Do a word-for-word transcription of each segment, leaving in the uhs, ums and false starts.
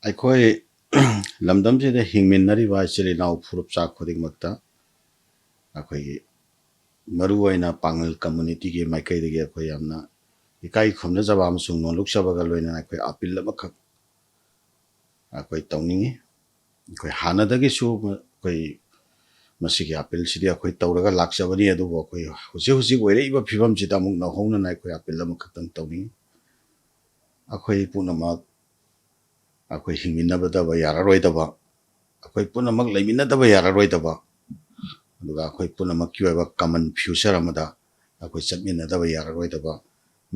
ꯑꯩꯈꯣꯏ ꯂꯝꯗꯝꯁꯤꯗ ꯍꯤꯡꯃꯤꯟꯅꯔꯤꯕ ꯏꯆꯤꯜ ꯏꯅꯥꯎ ꯐꯨꯔꯨꯞꯆꯥ ꯈꯨꯗꯤꯡꯃꯛꯇ ꯑꯩꯈꯣꯏꯒꯤ ꯃꯔꯨꯑꯣꯏꯅ ꯄꯥꯉꯜ community ꯒꯤ ꯃꯥꯏꯀꯩꯗꯒꯤ ꯑꯩꯈꯣꯏ ꯌꯥꯝꯅ ꯏꯀꯥꯏ ꯈꯨꯝꯅꯖꯕ ꯑꯃꯁꯨꯡ ꯅꯣꯂꯨꯛꯆꯕꯒ ꯂꯣꯏꯅꯅ ꯑꯩꯈꯣꯏ ꯑꯥꯄꯤꯜ ꯑꯃꯈꯛ ꯑꯩꯈꯣꯏ ꯇꯧꯅꯤꯡꯉꯤ꯫ ꯑꯩꯈꯣꯏ ꯍꯥꯟꯅꯗꯒꯤꯁꯨ ꯑꯩꯈꯣꯏ ꯃꯁꯤꯒꯤ ꯑꯥꯄꯤꯜꯁꯤꯗꯤ ꯑꯩꯈꯣꯏ ꯇꯧꯔꯒ ꯂꯥꯛꯆꯕꯅꯤ, ꯑꯗꯨꯕꯨ ꯑꯩꯈꯣꯏ ꯍꯧꯖꯤꯛ ꯍꯧꯖꯤꯛ ꯑꯣꯏꯔꯛꯏꯕ ꯐꯤꯕꯝꯁꯤꯗ ꯑꯃꯨꯛ ꯅꯧꯍꯧꯅꯅ ꯑꯩꯈꯣꯏ ꯑꯥꯄꯤꯜ ꯑꯃꯈꯛꯇꯪ ꯇꯧꯅꯤꯡꯉꯤ꯫ ꯑꯩꯈꯣꯏ ꯄꯨꯝꯅꯃꯛ ꯑꯩꯈꯣꯏ ꯍꯤꯡꯃꯤꯟꯅꯗꯕ ꯌꯥꯔꯔꯣꯏꯗꯕ, ꯑꯩꯈꯣꯏ ꯄꯨꯝꯅꯃꯛ ꯂꯩꯃꯤꯟꯅꯗꯕ ꯌꯥꯔꯔꯣꯏꯗꯕ, ꯑꯗꯨꯒ ꯑꯩꯈꯣꯏ ꯄꯨꯝꯅꯃꯛꯀꯤ ꯑꯣꯏꯕ common future ꯑꯃꯗ ꯑꯩꯈꯣꯏ ꯆꯠꯃꯤꯟꯅꯗꯕ ꯌꯥꯔꯔꯣꯏꯗꯕ,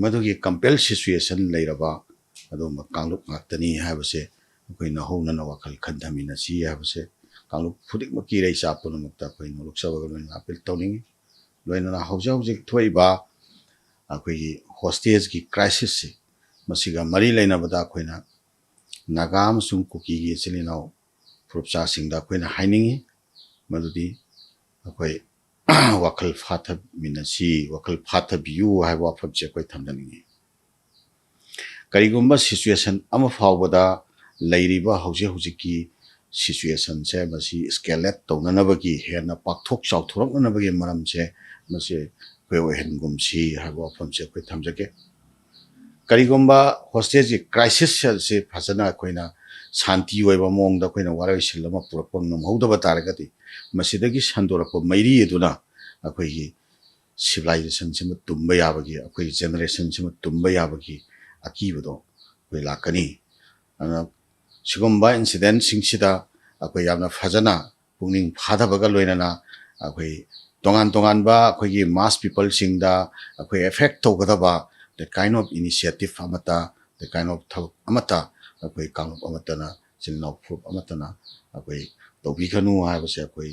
ꯃꯗꯨꯒꯤ compel situation ꯂꯩꯔꯕ ꯑꯗꯨꯒꯨꯝꯕ ꯀꯥꯡꯂꯨꯞ ꯉꯥꯛꯇꯅꯤ ꯍꯥꯏꯕꯁꯦ ꯑꯩꯈꯣꯏ ꯅꯧꯍꯧꯅꯅ ꯋꯥꯈꯜ ꯈꯟꯊꯃꯤꯟꯅꯁꯤ ꯍꯥꯏꯕꯁꯦ ꯀꯥꯡꯂꯨꯞ ꯈꯨꯗꯤꯡꯃꯛꯀꯤ ꯏꯔꯩꯆꯥ ꯄꯨꯝꯅꯃꯛꯇ ꯑꯩꯈꯣꯏ ꯅꯣꯂꯨꯛꯆꯕꯒ ꯂꯣꯏꯅꯅ ꯑꯥꯄꯤꯜ ꯇꯧꯅꯤꯡꯉꯤ꯫ ꯂꯣꯏꯅꯅ ꯍꯧꯖꯤꯛ ꯍꯧꯖꯤꯛ ꯊꯣꯛꯏꯕ ꯑꯩꯈꯣꯏꯒꯤ hostage ꯀꯤ crisis ꯁꯤ, ꯃꯁꯤꯒ ꯃꯔꯤ ꯂꯩꯅꯕꯗ ꯑꯩꯈꯣꯏꯅ ꯅꯥꯒꯥ ꯑꯃꯁꯨꯡ ꯀꯨꯀꯤꯒꯤ ꯏꯆꯤꯜ ꯏꯅꯥꯎ ꯐꯨꯔꯨꯞꯆꯥꯁꯤꯡꯗ ꯑꯩꯈꯣꯏꯅ ꯍꯥꯏꯅꯤꯡꯉꯤ ꯃꯗꯨꯗꯤ ꯑꯩꯈꯣꯏ ꯋꯥꯈꯜ ꯐꯥꯊꯃꯤꯟꯅꯁꯤ, ꯋꯥꯈꯜ ꯐꯥꯊꯕꯤꯌꯨ ꯍꯥꯏꯕ ꯋꯥꯐꯝꯁꯦ ꯑꯩꯈꯣꯏ ꯊꯝꯖꯅꯤꯡꯉꯤ꯫ ꯀꯔꯤꯒꯨꯝꯕ situation ꯑꯃ ꯐꯥꯎꯕꯗ ꯂꯩꯔꯤꯕ ꯍꯧꯖꯤꯛ ꯍꯧꯖꯤꯛꯀꯤ situation ꯁꯦ ꯃꯁꯤ escalate ꯇꯧꯅꯅꯕꯒꯤ, ꯍꯦꯟꯅ ꯄꯥꯛꯊꯣꯛ ꯆꯥꯎꯊꯣꯔꯛꯅꯅꯕꯒꯤ ꯃꯔꯝꯁꯦ ꯃꯁꯤ ꯑꯩꯈꯣꯏ ꯑꯣꯏꯍꯟꯒꯨꯝꯁꯤ ꯍꯥꯏꯕ ꯋꯥꯐꯝꯁꯦ ꯑꯩꯈꯣꯏ ꯊꯝꯖꯒꯦ꯫ ꯀꯔꯤꯒꯨꯝꯕ hostage ꯀꯤ crisis ꯑꯁꯤ ꯐꯖꯅ ꯑꯩꯈꯣꯏꯅ ꯁꯥꯟꯇꯤ ꯑꯣꯏꯕ ꯃꯑꯣꯡꯗ ꯑꯩꯈꯣꯏꯅ ꯋꯥꯔꯣꯏꯁꯤꯟ ꯑꯃ ꯄꯨꯔꯛꯄ ꯉꯝꯍꯧꯗꯕ ꯇꯥꯔꯒꯗꯤ, ꯃꯁꯤꯗꯒꯤ ꯁꯟꯗꯣꯔꯛꯄ ꯃꯩꯔꯤ ꯑꯗꯨꯅ ꯑꯩꯈꯣꯏꯒꯤ civilization ꯁꯤꯃ ꯇꯨꯝꯕ ꯌꯥꯕꯒꯤ, ꯑꯩꯈꯣꯏꯒꯤ generation ꯁꯤꯃ ꯇꯨꯝꯕ ꯌꯥꯕꯒꯤ ꯑꯀꯤꯕꯗꯣ ꯑꯩꯈꯣꯏ ꯂꯥꯛꯀꯅꯤ꯫ ꯑꯗꯨꯅ ꯁꯤꯒꯨꯝꯕ incident ꯁꯤꯡꯁꯤꯗ ꯑꯩꯈꯣꯏ ꯌꯥꯝꯅ ꯐꯖꯅ ꯄꯨꯛꯅꯤꯡ ꯐꯥꯊꯕꯒ ꯂꯣꯏꯅꯅ ꯑꯩꯈꯣꯏ ꯇꯣꯉꯥꯟ ꯇꯣꯉꯥꯟꯕ ꯑꯩꯈꯣꯏꯒꯤ mass people ꯁꯤꯡꯗ ꯑꯩꯈꯣꯏ affect ꯇꯧꯒꯗꯕ the kind of initiative ꯑꯃꯠꯇ, the kind of ꯊꯕꯛ ꯑꯃꯠꯇ ꯑꯩꯈꯣꯏ ꯀꯥꯡꯂꯨꯞ ꯑꯃꯠꯇꯅ, ꯏꯆꯤꯜ ꯏꯅꯥꯎ ꯐꯨꯔꯨꯞ ꯑꯃꯠꯇꯅ ꯑꯩꯈꯣꯏ ꯇꯧꯕꯤꯒꯅꯨ ꯍꯥꯏꯕꯁꯦ ꯑꯩꯈꯣꯏ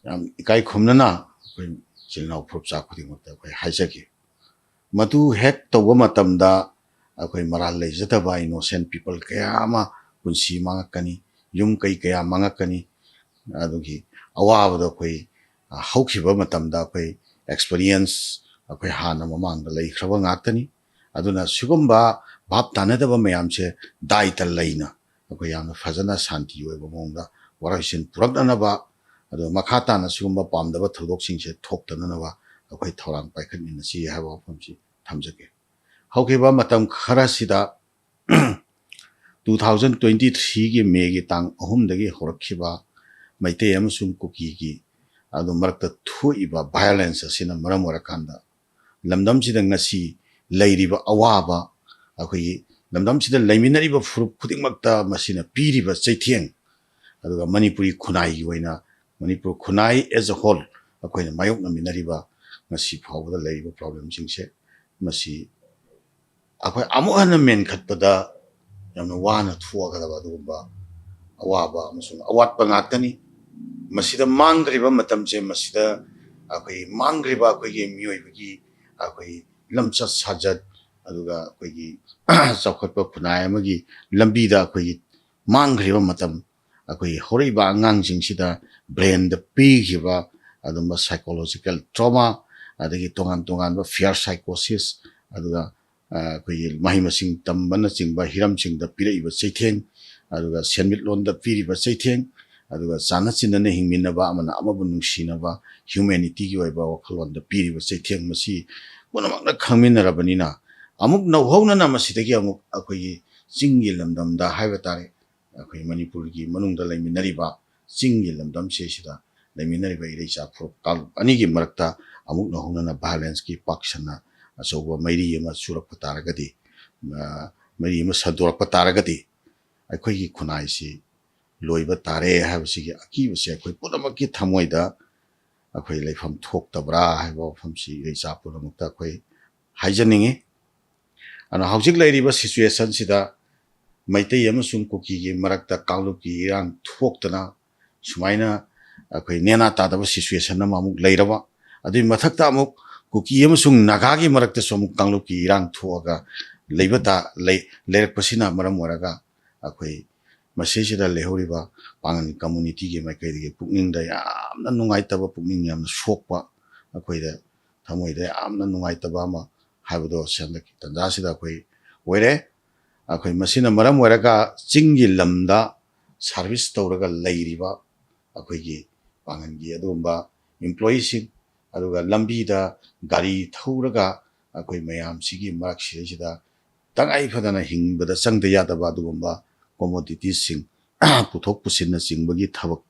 ꯌꯥꯝ ꯏꯀꯥꯏ ꯈꯨꯝꯅꯅ ꯑꯩꯈꯣꯏ ꯏꯆꯤꯜ ꯏꯅꯥꯎ ꯐꯨꯔꯨꯞꯆꯥ ꯈꯨꯗꯤꯡꯃꯛꯇ ꯑꯩꯈꯣꯏ ꯍꯥꯏꯖꯒꯦ꯫ ꯃꯗꯨ ꯍꯦꯛ ꯇꯧꯕ ꯃꯇꯝꯗ ꯑꯩꯈꯣꯏ ꯃꯔꯥꯜ ꯂꯩꯖꯗꯕ innocent people ꯀꯌꯥ ꯑꯃ ꯄꯨꯟꯁꯤ ꯃꯥꯡꯉꯛꯀꯅꯤ, ꯌꯨꯝ ꯀꯩ ꯀꯌꯥ ꯃꯥꯡꯉꯛꯀꯅꯤ꯫ ꯑꯗꯨꯒꯤ ꯑꯋꯥꯕꯗꯣ ꯑꯩꯈꯣꯏ, ꯑ, ꯍꯧꯈꯤꯕ ꯃꯇꯝꯗ ꯑꯩꯈꯣꯏ experience ꯑꯩꯈꯣꯏ ꯍꯥꯟꯅ ꯃꯃꯥꯡꯗ ꯂꯩꯈ꯭ꯔꯕ ꯉꯥꯛꯇꯅꯤ꯫ ꯑꯗꯨꯅ ꯁꯤꯒꯨꯝꯕ ꯚꯥꯞ ꯇꯥꯅꯗꯕ ꯃꯌꯥꯝꯁꯦ ꯗꯥꯏꯇ ꯂꯩꯅ ꯑꯩꯈꯣꯏ ꯌꯥꯝꯅ ꯐꯖꯅ ꯁꯥꯟꯇꯤ ꯑꯣꯏꯕ ꯃꯑꯣꯡꯗ ꯋꯥꯔꯣꯏꯁꯤꯟ ꯄꯨꯔꯛꯅꯅꯕ, ꯑꯗꯨꯒ ꯃꯈꯥ ꯇꯥꯅ ꯁꯤꯒꯨꯝꯕ ꯄꯥꯝꯗꯕ ꯊꯧꯗꯣꯛꯁꯤꯡꯁꯦ ꯊꯣꯛꯇꯅꯅꯕ ꯑꯩꯈꯣꯏ ꯊꯧꯔꯥꯡ ꯄꯥꯏꯈꯠꯃꯤꯟꯅꯁꯤ ꯍꯥꯏꯕ ꯋꯥꯐꯝꯁꯤ ꯊꯝꯖꯒꯦ꯫ ꯍꯧꯈꯤꯕ ꯃꯇꯝ ꯈꯔꯁꯤꯗ two thousand twenty threeꯒꯤ Mayꯒꯤ ꯇꯥꯡ ꯑꯍꯨꯝꯗꯒꯤ ꯍꯧꯔꯛꯈꯤꯕ ꯃꯩꯇꯩ ꯑꯃꯁꯨꯡ ꯀꯨꯀꯤꯒꯤ ꯑꯗꯨ ꯃꯔꯛꯇ ꯊꯣꯛꯏꯕ violence ꯑꯁꯤꯅ ꯃꯔꯝ ꯑꯣꯏꯔꯀꯥꯟꯗ ꯂꯝꯗꯝꯁꯤꯗ ꯉꯁꯤ ꯂꯩꯔꯤꯕ ꯑꯋꯥꯕ, ꯑꯩꯈꯣꯏꯒꯤ ꯂꯝꯗꯝꯁꯤꯗ ꯂꯩꯃꯤꯟꯅꯔꯤꯕ ꯐꯨꯔꯨꯞ ꯈꯨꯗꯤꯡꯃꯛꯇ ꯃꯁꯤꯅ ꯄꯤꯔꯤꯕ ꯆꯩꯊꯦꯡ, ꯑꯗꯨꯒ ꯃꯅꯤꯄꯨꯔꯤ ꯈꯨꯟꯅꯥꯏꯒꯤ ꯑꯣꯏꯅ, ꯃꯅꯤꯄꯨꯔ ꯈꯨꯟꯅꯥꯏ as a whole ꯑꯩꯈꯣꯏꯅ ꯃꯥꯌꯣꯛꯅꯃꯤꯟꯅꯔꯤꯕ ꯉꯁꯤ ꯐꯥꯎꯕꯗ ꯂꯩꯔꯤꯕ problemꯁꯤꯡꯁꯦ, ꯃꯁꯤ ꯑꯩꯈꯣꯏ ꯑꯃꯨꯛ ꯍꯟꯅ ꯃꯦꯟꯈꯠꯄꯗ ꯌꯥꯝꯅ ꯋꯥꯅ ꯊꯣꯛꯑꯒꯗꯕ ꯑꯗꯨꯒꯨꯝꯕ ꯑꯋꯥꯕ ꯑꯃꯁꯨꯡ ꯑꯋꯥꯠꯄ ꯉꯥꯛꯇꯅꯤ꯫ ꯃꯁꯤꯗ ꯃꯥꯡꯈ꯭ꯔꯤꯕ ꯃꯇꯝꯁꯦ, ꯃꯁꯤꯗ ꯑꯩꯈꯣꯏ ꯃꯥꯡꯈ꯭ꯔꯤꯕ ꯑꯩꯈꯣꯏꯒꯤ ꯃꯤꯑꯣꯏꯕꯒꯤ ꯑꯩꯈꯣꯏ ꯂꯝꯆꯠ ꯁꯥꯖꯠ, ꯑꯗꯨꯒ ꯑꯩꯈꯣꯏꯒꯤ ꯆꯥꯎꯈꯠꯄ ꯈꯨꯟꯅꯥꯏ ꯑꯃꯒꯤ ꯂꯝꯕꯤꯗ ꯑꯩꯈꯣꯏꯒꯤ ꯃꯥꯡꯈ꯭ꯔꯤꯕ ꯃꯇꯝ, ꯑꯩꯈꯣꯏꯒꯤ ꯍꯧꯔꯛꯏꯕ ꯑꯉꯥꯡꯁꯤꯡꯁꯤꯗ brainꯗ ꯄꯤꯈꯤꯕ ꯑꯗꯨꯝꯕ psychological trauma, ꯑꯗꯒꯤ ꯇꯣꯉꯥꯟ ꯇꯣꯉꯥꯟꯕ fear psychosis, ꯑꯗꯨꯒ ꯑ, ꯑꯩꯈꯣꯏꯒꯤ ꯃꯍꯩ ꯃꯁꯤꯡ ꯇꯝꯕꯅꯆꯤꯡꯕ ꯍꯤꯔꯝꯁꯤꯡꯗ ꯄꯤꯔꯛꯏꯕ ꯆꯩꯊꯦꯡ, ꯑꯗꯨꯒ ꯁꯦꯟꯃꯤꯠꯂꯣꯟꯗ ꯄꯤꯔꯤꯕ ꯆꯩꯊꯦꯡ, ꯑꯗꯨꯒ ꯆꯥꯟꯅ ꯆꯤꯟꯅꯅ ꯍꯤꯡꯃꯤꯟꯅꯕ, ꯑꯃꯅ ꯑꯃꯕꯨ ꯅꯨꯡꯁꯤꯅꯕ, humanityꯒꯤ ꯑꯣꯏꯕ ꯋꯥꯈꯜꯂꯣꯟꯗ ꯄꯤꯔꯤꯕ ꯆꯩꯊꯦꯡ, ꯃꯁꯤ ꯄꯨꯝꯅꯃꯛꯅ ꯈꯪꯃꯤꯟꯅꯔꯕꯅꯤꯅ, ꯑꯃꯨꯛ ꯅꯧꯍꯧꯅꯅ ꯃꯁꯤꯗꯒꯤ ꯑꯃꯨꯛ ꯑꯩꯈꯣꯏꯒꯤ ꯆꯤꯡꯒꯤ ꯂꯝꯗꯝꯗ ꯍꯥꯏꯕ ꯇꯥꯔꯦ, ꯑꯩꯈꯣꯏ ꯃꯅꯤꯄꯨꯔꯒꯤ ꯃꯅꯨꯡꯗ ꯂꯩꯃꯤꯟꯅꯔꯤꯕ ꯆꯤꯡꯒꯤ ꯂꯝꯗꯝꯁꯤꯗ ꯂꯩꯃꯤꯟꯅꯔꯤꯕ ꯏꯔꯩꯆꯥ ꯐꯨꯔꯨꯞ ꯀꯥꯡꯂꯨꯞ ꯑꯅꯤꯒꯤ ꯃꯔꯛꯇ ꯑꯃꯨꯛ ꯅꯧꯍꯧꯅꯅ violenceꯀꯤ ꯄꯥꯛ ꯁꯟꯅ ꯑꯆꯧꯕ ꯃꯩꯔꯤ ꯑꯃ ꯆꯨꯔꯛꯄ ꯇꯥꯔꯒꯗꯤ, ꯑ, ꯃꯩꯔꯤ ꯑꯃ ꯁꯟꯗꯣꯔꯛꯄ ꯇꯥꯔꯒꯗꯤ, ꯑꯩꯈꯣꯏꯒꯤ ꯈꯨꯟꯅꯥꯏꯁꯤ ꯂꯣꯏꯕ ꯇꯥꯔꯦ ꯍꯥꯏꯕꯁꯤꯒꯤ ꯑꯀꯤꯕꯁꯦ ꯑꯩꯈꯣꯏ ꯄꯨꯝꯅꯃꯛꯀꯤ ꯊꯃꯣꯏꯗ ꯑꯩꯈꯣꯏ ꯂꯩꯐꯝ ꯊꯣꯛꯇꯕ꯭ꯔꯥ ꯍꯥꯏꯕ ꯋꯥꯐꯝꯁꯤ ꯏꯔꯩꯆꯥ ꯄꯨꯝꯅꯃꯛꯇ ꯑꯩꯈꯣꯏ ꯍꯥꯏꯖꯅꯤꯡꯉꯤ꯫ ꯑꯗꯨꯅ ꯍꯧꯖꯤꯛ ꯂꯩꯔꯤꯕ situationꯁꯤꯗ ꯃꯩꯇꯩ ꯑꯃꯁꯨꯡ ꯀꯨꯀꯤꯒꯤ ꯃꯔꯛꯇ ꯀꯥꯡꯂꯨꯞꯀꯤ ꯏꯔꯥꯡ ꯊꯣꯛꯇꯅ ꯁꯨꯃꯥꯏꯅ ꯑꯩꯈꯣꯏ ꯅꯦꯅꯥ ꯇꯥꯗꯕ situation ꯑꯃ ꯑꯃꯨꯛ ꯂꯩꯔꯕ, ꯑꯗꯨꯒꯤ ꯃꯊꯛꯇ ꯑꯃꯨꯛ ꯀꯨꯀꯤ ꯑꯃꯁꯨꯡ ꯅꯥꯒꯥꯒꯤ ꯃꯔꯛꯇꯁꯨ ꯑꯃꯨꯛ ꯀꯥꯡꯂꯨꯞꯀꯤ ꯏꯔꯥꯡ ꯊꯣꯛꯑꯒ ꯂꯩꯕ ꯇꯥ-, ꯂꯩ-, ꯂꯩꯔꯛꯄꯁꯤꯅ ꯃꯔꯝ ꯑꯣꯏꯔꯒ ꯑꯩꯈꯣꯏ ꯃꯁꯤꯁꯤꯗ ꯂꯩꯍꯧꯔꯤꯕ ꯄꯥꯉꯜ communityꯒꯤ ꯃꯥꯏꯀꯩꯗꯒꯤ ꯄꯨꯛꯅꯤꯡꯗ ꯌꯥꯝꯅ ꯅꯨꯡꯉꯥꯏꯇꯕ, ꯄꯨꯛꯅꯤꯡ ꯌꯥꯝꯅ ꯁꯣꯛꯄ, ꯑꯩꯈꯣꯏꯗ ꯊꯃꯣꯏꯗ ꯌꯥꯝꯅ ꯅꯨꯡꯉꯥꯏꯇꯕ ꯑꯃ ꯍꯥꯏꯕꯗꯣ ꯁꯤ ꯍꯟꯗꯛꯀꯤ ꯇꯥꯟꯖꯥꯁꯤꯗ ꯑꯩꯈꯣꯏ ꯑꯣꯏꯔꯦ꯫ ꯑꯩꯈꯣꯏ ꯃꯁꯤꯅ ꯃꯔꯝ ꯑꯣꯏꯔꯒ ꯆꯤꯡꯒꯤ ꯂꯝꯗ ꯁꯥꯔꯚꯤꯁ ꯇꯧꯔꯒ ꯂꯩꯔꯤꯕ ꯑꯩꯈꯣꯏꯒꯤ ꯄꯥꯡꯒꯜꯒꯤ ꯑꯗꯨꯒꯨꯝꯕ ꯏꯝꯄ꯭ꯂꯣꯌꯤꯁꯤꯡ, ꯑꯗꯨꯒ ꯂꯝꯕꯤꯗ ꯒꯥꯔꯤ ꯊꯧꯔꯒ ꯑꯩꯈꯣꯏ ꯃꯌꯥꯝꯁꯤꯒꯤ ꯃꯔꯛꯁꯤꯗꯩꯁꯤꯗ ꯇꯉꯥꯏ ꯐꯗꯅ ꯍꯤꯡꯕꯗ ꯆꯪꯗ ꯌꯥꯗꯕ ꯑꯗꯨꯒꯨꯝꯕ ꯀꯣꯃꯣꯗꯤꯇꯤꯁꯁꯤꯡ ꯄꯨꯊꯣꯛ ꯄꯨꯁꯤꯟꯅꯆꯤꯡꯕꯒꯤ ꯊꯕꯛ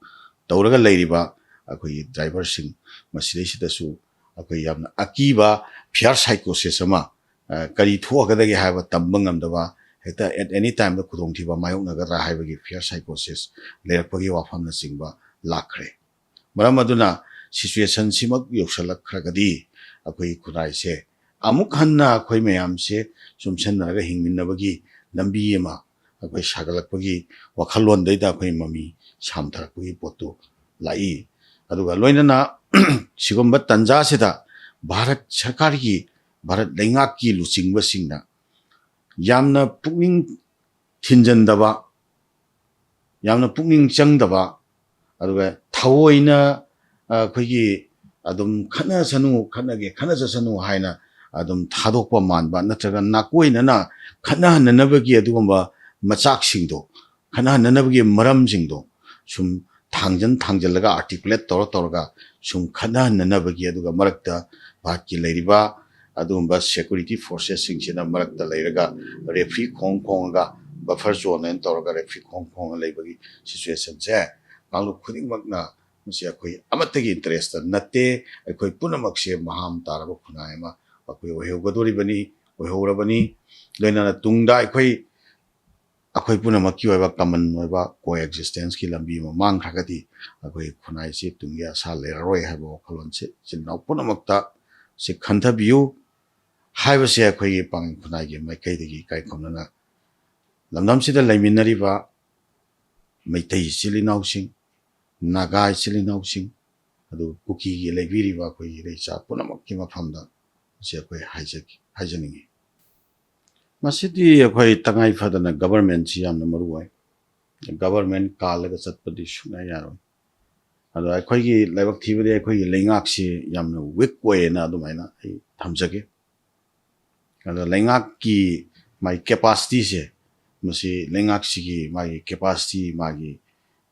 ꯇꯧꯔꯒ ꯂꯩꯔꯤꯕ ꯑꯩꯈꯣꯏꯒꯤ ꯗ꯭ꯔꯥꯏꯚꯔꯁꯤꯡ, ꯃꯁꯤꯗꯩꯁꯤꯗꯁꯨ ꯑꯩꯈꯣꯏ ꯌꯥꯝꯅ ꯑꯀꯤꯕ ꯐꯤꯌꯔ ꯁꯥꯏꯀꯣꯁꯤꯁ ꯑꯃ, ꯑ, ꯀꯔꯤ ꯊꯣꯛꯑꯒꯗꯒꯦ ꯍꯥꯏꯕ ꯇꯝꯕ ꯉꯝꯗꯕ, ꯍꯦꯛꯇ at any time ꯗ ꯈꯨꯗꯣꯡꯊꯤꯕ ꯃꯥꯌꯣꯛꯅꯒꯗ꯭ꯔꯥ ꯍꯥꯏꯕꯒꯤ ꯐꯤꯌꯔ ꯁꯥꯏꯀꯣꯁꯤꯁ ꯂꯩꯔꯛꯄꯒꯤ ꯋꯥꯐꯝꯅꯆꯤꯡꯕ ꯂꯥꯛꯈ꯭ꯔꯦ꯫ ꯃꯔꯝ ꯑꯗꯨꯅ ꯁꯤꯆꯨꯋꯦꯁꯟꯁꯤꯃꯛ ꯌꯧꯁꯜꯂꯛꯈ꯭ꯔꯒꯗꯤ ꯑꯩꯈꯣꯏꯒꯤ ꯈꯨꯟꯅꯥꯏꯁꯦ ꯑꯃꯨꯛ ꯍꯟꯅ ꯑꯩꯈꯣꯏ ꯃꯌꯥꯝꯁꯦ ꯆꯨꯝꯁꯟꯅꯔꯒ ꯍꯤꯡꯃꯤꯟꯅꯕꯒꯤ ꯂꯝꯕꯤ ꯑꯃ ꯑꯩꯈꯣꯏ ꯁꯥꯒꯠꯂꯛꯄꯒꯤ ꯋꯥꯈꯜꯂꯣꯟꯗꯩꯗ ꯑꯩꯈꯣꯏ ꯃꯃꯤ ꯁꯥꯝꯊꯔꯛꯄꯒꯤ ꯄꯣꯠꯇꯨ ꯂꯥꯛꯏ꯫ ꯑꯗꯨꯒ ꯂꯣꯏꯅꯅ ꯁꯤꯒꯨꯝꯕ ꯇꯟꯖꯥꯁꯤꯗ ꯚꯥꯔꯠ ꯁꯔꯀꯥꯔꯒꯤ, ꯚꯥꯔꯠ ꯂꯩꯉꯥꯛꯀꯤ ꯂꯨꯆꯤꯡꯕꯁꯤꯡꯅ ꯌꯥꯝꯅ ꯄꯨꯛꯅꯤꯡ ꯊꯤꯟꯖꯟꯗꯕ, ꯌꯥꯝꯅ ꯄꯨꯛꯅꯤꯡ ꯆꯪꯗꯕ, ꯑꯗꯨꯒ ꯊꯑꯣꯏꯅ, ꯑ, ꯑꯩꯈꯣꯏꯒꯤ ꯑꯗꯨꯝ ꯈꯠꯅꯁꯅꯨ, ꯈꯠꯅꯒꯦ, ꯈꯠꯅꯖꯁꯅꯨ ꯍꯥꯏꯅ ꯑꯗꯨꯝ ꯊꯥꯗꯣꯛꯄ ꯃꯥꯟꯕ, ꯅꯠꯇ꯭ꯔꯒ ꯅꯥꯀꯣꯏꯅꯅ ꯈꯠꯅꯍꯟꯅꯅꯕꯒꯤ ꯑꯗꯨꯒꯨꯝꯕ ꯃꯆꯥꯛꯁꯤꯡꯗꯣ, ꯈꯠꯅꯍꯟꯅꯅꯕꯒꯤ ꯃꯔꯝꯁꯤꯡꯗꯣ ꯁꯨꯝ ꯊꯥꯡꯖꯟ ꯊꯥꯡꯖꯜꯂꯒ, ꯑꯥꯔꯇꯤꯀꯨꯂꯦꯠ ꯇꯧꯔ ꯇꯧꯔꯒ ꯁꯨꯝ ꯈꯠꯅꯍꯟꯅꯅꯕꯒꯤ, ꯑꯗꯨꯒ ꯃꯔꯛꯇ ꯚꯥꯔꯠꯀꯤ ꯂꯩꯔꯤꯕ ꯑꯗꯨꯒꯨꯝꯕ ꯁꯦꯀ꯭ꯌꯨꯔꯤꯇꯤ ꯐꯣꯔꯁꯦꯁꯁꯤꯡꯁꯤꯅ ꯃꯔꯛꯇ ꯂꯩꯔꯒ ꯔꯦꯐ꯭ꯔꯤ ꯈꯣꯡ ꯈꯣꯡꯉꯒ, ꯕꯐꯔ ꯖꯣꯟ ꯍꯥꯏꯅ ꯇꯧꯔꯒ ꯔꯦꯐ꯭ꯔꯤ ꯈꯣꯡ ꯈꯣꯡꯉ ꯂꯩꯕꯒꯤ ꯁꯤꯆꯨꯋꯦꯁꯟꯁꯦ ꯀꯥꯡꯂꯨꯞ ꯈꯨꯗꯤꯡꯃꯛꯅ ꯃꯁꯤ ꯑꯩꯈꯣꯏ ꯑꯃꯠꯇꯒꯤ ꯏꯟꯇꯔꯦꯁꯇ ꯅꯠꯇꯦ꯫ ꯑꯩꯈꯣꯏ ꯄꯨꯝꯅꯃꯛꯁꯦ ꯃꯍꯥꯝ ꯇꯥꯔꯕ ꯈꯨꯟꯅꯥꯏ ꯑꯃ ꯑꯩꯈꯣꯏ ꯑꯣꯏꯍꯧꯒꯗꯣꯔꯤꯕꯅꯤ, ꯑꯣꯏꯍꯧꯔꯕꯅꯤ꯫ ꯂꯣꯏꯅꯅ ꯇꯨꯡꯗ ꯑꯩꯈꯣꯏ, ꯑꯩꯈꯣꯏ ꯄꯨꯝꯅꯃꯛꯀꯤ ꯑꯣꯏꯕ ꯀꯃꯟ ꯑꯣꯏꯕ ꯀꯣ ꯑꯦꯛꯖꯤꯁꯇꯦꯟꯁꯀꯤ ꯂꯝꯕꯤ ꯑꯃ ꯃꯥꯡꯈ꯭ꯔꯒꯗꯤ ꯑꯩꯈꯣꯏ ꯈꯨꯟꯅꯥꯏꯁꯤ ꯇꯨꯡꯒꯤ ꯑꯁꯥ ꯂꯩꯔꯔꯣꯏ ꯍꯥꯏꯕ ꯋꯥꯈꯜꯂꯣꯟꯁꯦ ꯏꯆꯤꯟ ꯏꯅꯥꯎ ꯄꯨꯝꯅꯃꯛꯇ ꯁꯤ ꯈꯟꯊꯕꯤꯌꯨ ꯍꯥꯏꯕꯁꯦ ꯑꯩꯈꯣꯏꯒꯤ ꯄꯥꯡꯒꯜ ꯈꯨꯟꯅꯥꯏꯒꯤ ꯃꯥꯏꯀꯩꯗꯒꯤ ꯏꯀꯥꯏ ꯈꯨꯝꯅꯅ ꯂꯝꯗꯝꯁꯤꯗ ꯂꯩꯃꯤꯟꯅꯔꯤꯕ ꯃꯩꯇꯩ ꯏꯆꯤꯜ ꯏꯅꯥꯎꯁꯤꯡ, ꯅꯥꯒꯥ ꯏꯆꯤꯜ ꯏꯅꯥꯎꯁꯤꯡ, ꯑꯗꯨꯒ ꯀꯨꯀꯤꯒꯤ ꯂꯩꯕꯤꯔꯤꯕ ꯑꯩꯈꯣꯏꯒꯤ ꯏꯔꯩꯆꯥ ꯄꯨꯝꯅꯃꯛꯀꯤ ꯃꯐꯝꯗ ꯃꯁꯤ ꯑꯩꯈꯣꯏ ꯍꯥꯏꯖꯒꯦ, ꯍꯥꯏꯖꯅꯤꯡꯉꯤ꯫ ꯃꯁꯤꯗꯤ ꯑꯩꯈꯣꯏ ꯇꯉꯥꯏ ꯐꯗꯅ ꯒꯕꯔꯃꯦꯟꯁꯤ ꯌꯥꯝꯅ ꯃꯔꯨ ꯑꯣꯏ꯫ ꯒꯕꯔꯃꯦꯟ ꯀꯥꯜꯂꯒ ꯆꯠꯄꯗꯤ ꯁꯨꯡꯌꯥ ꯌꯥꯔꯣꯏ꯫ ꯑꯗꯣ ꯑꯩꯈꯣꯏꯒꯤ ꯂꯥꯏꯕꯛ ꯊꯤꯕꯗꯤ ꯑꯩꯈꯣꯏꯒꯤ ꯂꯩꯉꯥꯛꯁꯤ ꯌꯥꯝꯅ ꯋꯤꯛ ꯑꯣꯏꯌꯦꯅ ꯑꯗꯨꯃꯥꯏꯅ ꯑꯩ ꯊꯝꯖꯒꯦ꯫ ꯑꯗꯣ ꯂꯩꯉꯥꯛꯀꯤ ꯃꯥꯒꯤ ꯀꯦꯄꯥꯁꯤꯇꯤꯁꯦ, ꯃꯁꯤ ꯂꯩꯉꯥꯛꯁꯤꯒꯤ ꯃꯥꯒꯤ ꯀꯦꯄꯥꯁꯤꯇꯤ, ꯃꯥꯒꯤ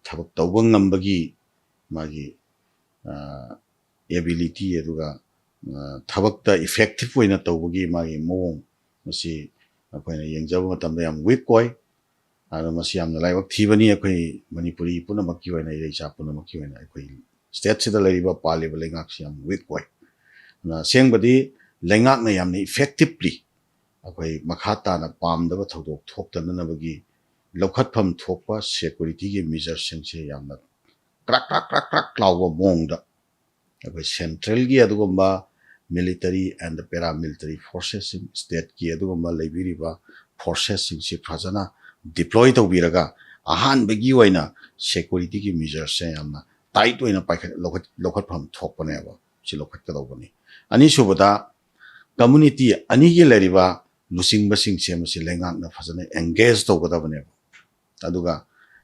ꯊꯕꯛ ꯇꯧꯕ ꯉꯝꯕꯒꯤ ꯃꯥꯒꯤ ꯑꯦꯕꯤꯂꯤꯇꯤ, ꯑꯗꯨꯒ ꯊꯕꯛꯇ ꯏꯐꯦꯛꯇꯤꯞ ꯑꯣꯏꯅ ꯇꯧꯕꯒꯤ ꯃꯥꯒꯤ ꯃꯑꯣꯡ, ꯃꯁꯤ ꯑꯩꯈꯣꯏꯅ ꯌꯦꯡꯖꯕ ꯃꯇꯝꯗ ꯌꯥꯝ ꯋꯤꯛ ꯑꯣꯏ꯫ ꯑꯗꯣ ꯃꯁꯤ ꯌꯥꯝꯅ ꯂꯥꯏꯕꯛ ꯊꯤꯕꯅꯤ꯫ ꯑꯩꯈꯣꯏ ꯃꯅꯤꯄꯨꯔꯤ ꯄꯨꯝꯅꯃꯛꯀꯤ ꯑꯣꯏꯅ, ꯏꯔꯩꯆꯥ ꯄꯨꯝꯅꯃꯛꯀꯤ ꯑꯣꯏꯅ ꯑꯩꯈꯣꯏ ꯁ꯭ꯇꯦꯠꯁꯤꯗ ꯂꯩꯔꯤꯕ, ꯄꯥꯜꯂꯤꯕ ꯂꯩꯉꯥꯛꯁꯤ ꯌꯥꯝ ꯋꯤꯛ ꯑꯣꯏ꯫ ꯑꯗꯨꯅ ꯑꯁꯦꯡꯕꯗꯤ ꯂꯩꯉꯥꯛꯅ ꯌꯥꯝꯅ ꯏꯐꯦꯛꯇꯤꯞꯂꯤ ꯑꯩꯈꯣꯏ ꯃꯈꯥ ꯇꯥꯅ ꯄꯥꯝꯗꯕ ꯊꯧꯗꯣꯛ ꯊꯣꯛꯇꯅꯅꯕꯒꯤ ꯂꯧꯈꯠꯐꯝ ꯊꯣꯛꯄ ꯁꯦꯀꯨꯔꯤꯇꯤꯒꯤ ꯃꯤꯖꯔꯁꯤꯡꯁꯦ ꯌꯥꯝꯅ ꯀ꯭ꯔꯛ ꯀ꯭ꯔꯛ ꯀ꯭ꯔꯛ ꯀ꯭ꯔꯛ ꯂꯥꯎꯕ ꯃꯑꯣꯡꯗ ꯑꯩꯈꯣꯏ ꯁꯦꯟꯇ꯭ꯔꯦꯜꯒꯤ ꯑꯗꯨꯒꯨꯝꯕ ꯃꯤꯂꯤꯇꯔꯤ ꯑꯦꯟ ꯗ ꯄꯦꯔꯥꯃꯤꯂꯤꯇꯔꯤ ꯐꯣꯔꯁꯦꯁꯁꯤꯡ, ꯁ꯭ꯇꯦꯠꯀꯤ ꯑꯗꯨꯒꯨꯝꯕ ꯂꯩꯕꯤꯔꯤꯕ ꯐꯣꯔꯁꯦꯁꯁꯤꯡꯁꯤ ꯐꯖꯅ ꯗꯤꯄ꯭ꯂꯣꯏ ꯇꯧꯕꯤꯔꯒ ꯑꯍꯥꯟꯕꯒꯤ ꯑꯣꯏꯅ ꯁꯦꯀꯨꯔꯤꯇꯤꯒꯤ ꯃꯤꯖꯔꯁꯦ ꯌꯥꯝꯅ ꯇꯥꯏꯠ ꯑꯣꯏꯅ ꯄꯥꯏꯈꯠ-, ꯂꯧꯈꯠ-, ꯂꯧꯈꯠꯐꯝ ꯊꯣꯛꯄꯅꯦꯕ꯫ ꯁꯤ ꯂꯧꯈꯠꯀꯗꯧꯕꯅꯤ꯫ ꯑꯅꯤꯁꯨꯕꯗ, ꯀꯝꯃꯨꯅꯤꯇꯤ ꯑꯅꯤꯒꯤ ꯂꯩꯔꯤꯕ ꯂꯨꯆꯤꯡꯕꯁꯤꯡꯁꯦ ꯃꯁꯤ ꯂꯩꯉꯥꯛꯅ ꯐꯖꯅ ꯑꯦꯡꯒꯦꯖ ꯇꯧꯒꯗꯕꯅꯦꯕ꯫ ꯑꯗꯨꯒ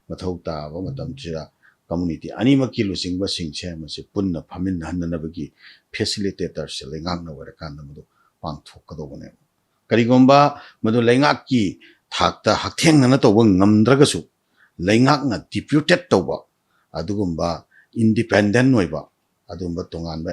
ꯃꯊꯧ ꯇꯥꯕ ꯃꯇꯝꯁꯤꯗ ꯀꯝꯃꯨꯅꯤꯇꯤ ꯑꯅꯤꯃꯛꯀꯤ ꯂꯨꯆꯤꯡꯕꯁꯤꯡꯁꯦ ꯃꯁꯤ ꯄꯨꯟꯅ ꯐꯝꯃꯤꯟꯅꯍꯟꯅꯅꯕꯒꯤ ꯐꯦꯁꯤꯂꯤꯇꯦꯇꯔꯁꯦ ꯂꯩꯉꯥꯛꯅ ꯑꯣꯏꯔꯀꯥꯟꯗ ꯃꯗꯨ ꯄꯥꯡꯊꯣꯛꯀꯗꯧꯕꯅꯦꯕ꯫ ꯀꯔꯤꯒꯨꯝꯕ ꯃꯗꯨ ꯂꯩꯉꯥꯛꯀꯤ ꯊꯥꯛꯇ ꯍꯛꯊꯦꯡꯅꯅ ꯇꯧꯕ ꯉꯝꯗ꯭ꯔꯒꯁꯨ, ꯂꯩꯉꯥꯛꯅ ꯗꯤꯄ꯭ꯌꯨꯇꯦꯠ ꯇꯧꯕ ꯑꯗꯨꯒꯨꯝꯕ ꯏꯟꯗꯤꯄꯦꯟꯗꯦꯟ ꯑꯣꯏꯕ ꯑꯗꯨꯒꯨꯝꯕ ꯇꯣꯉꯥꯟꯕ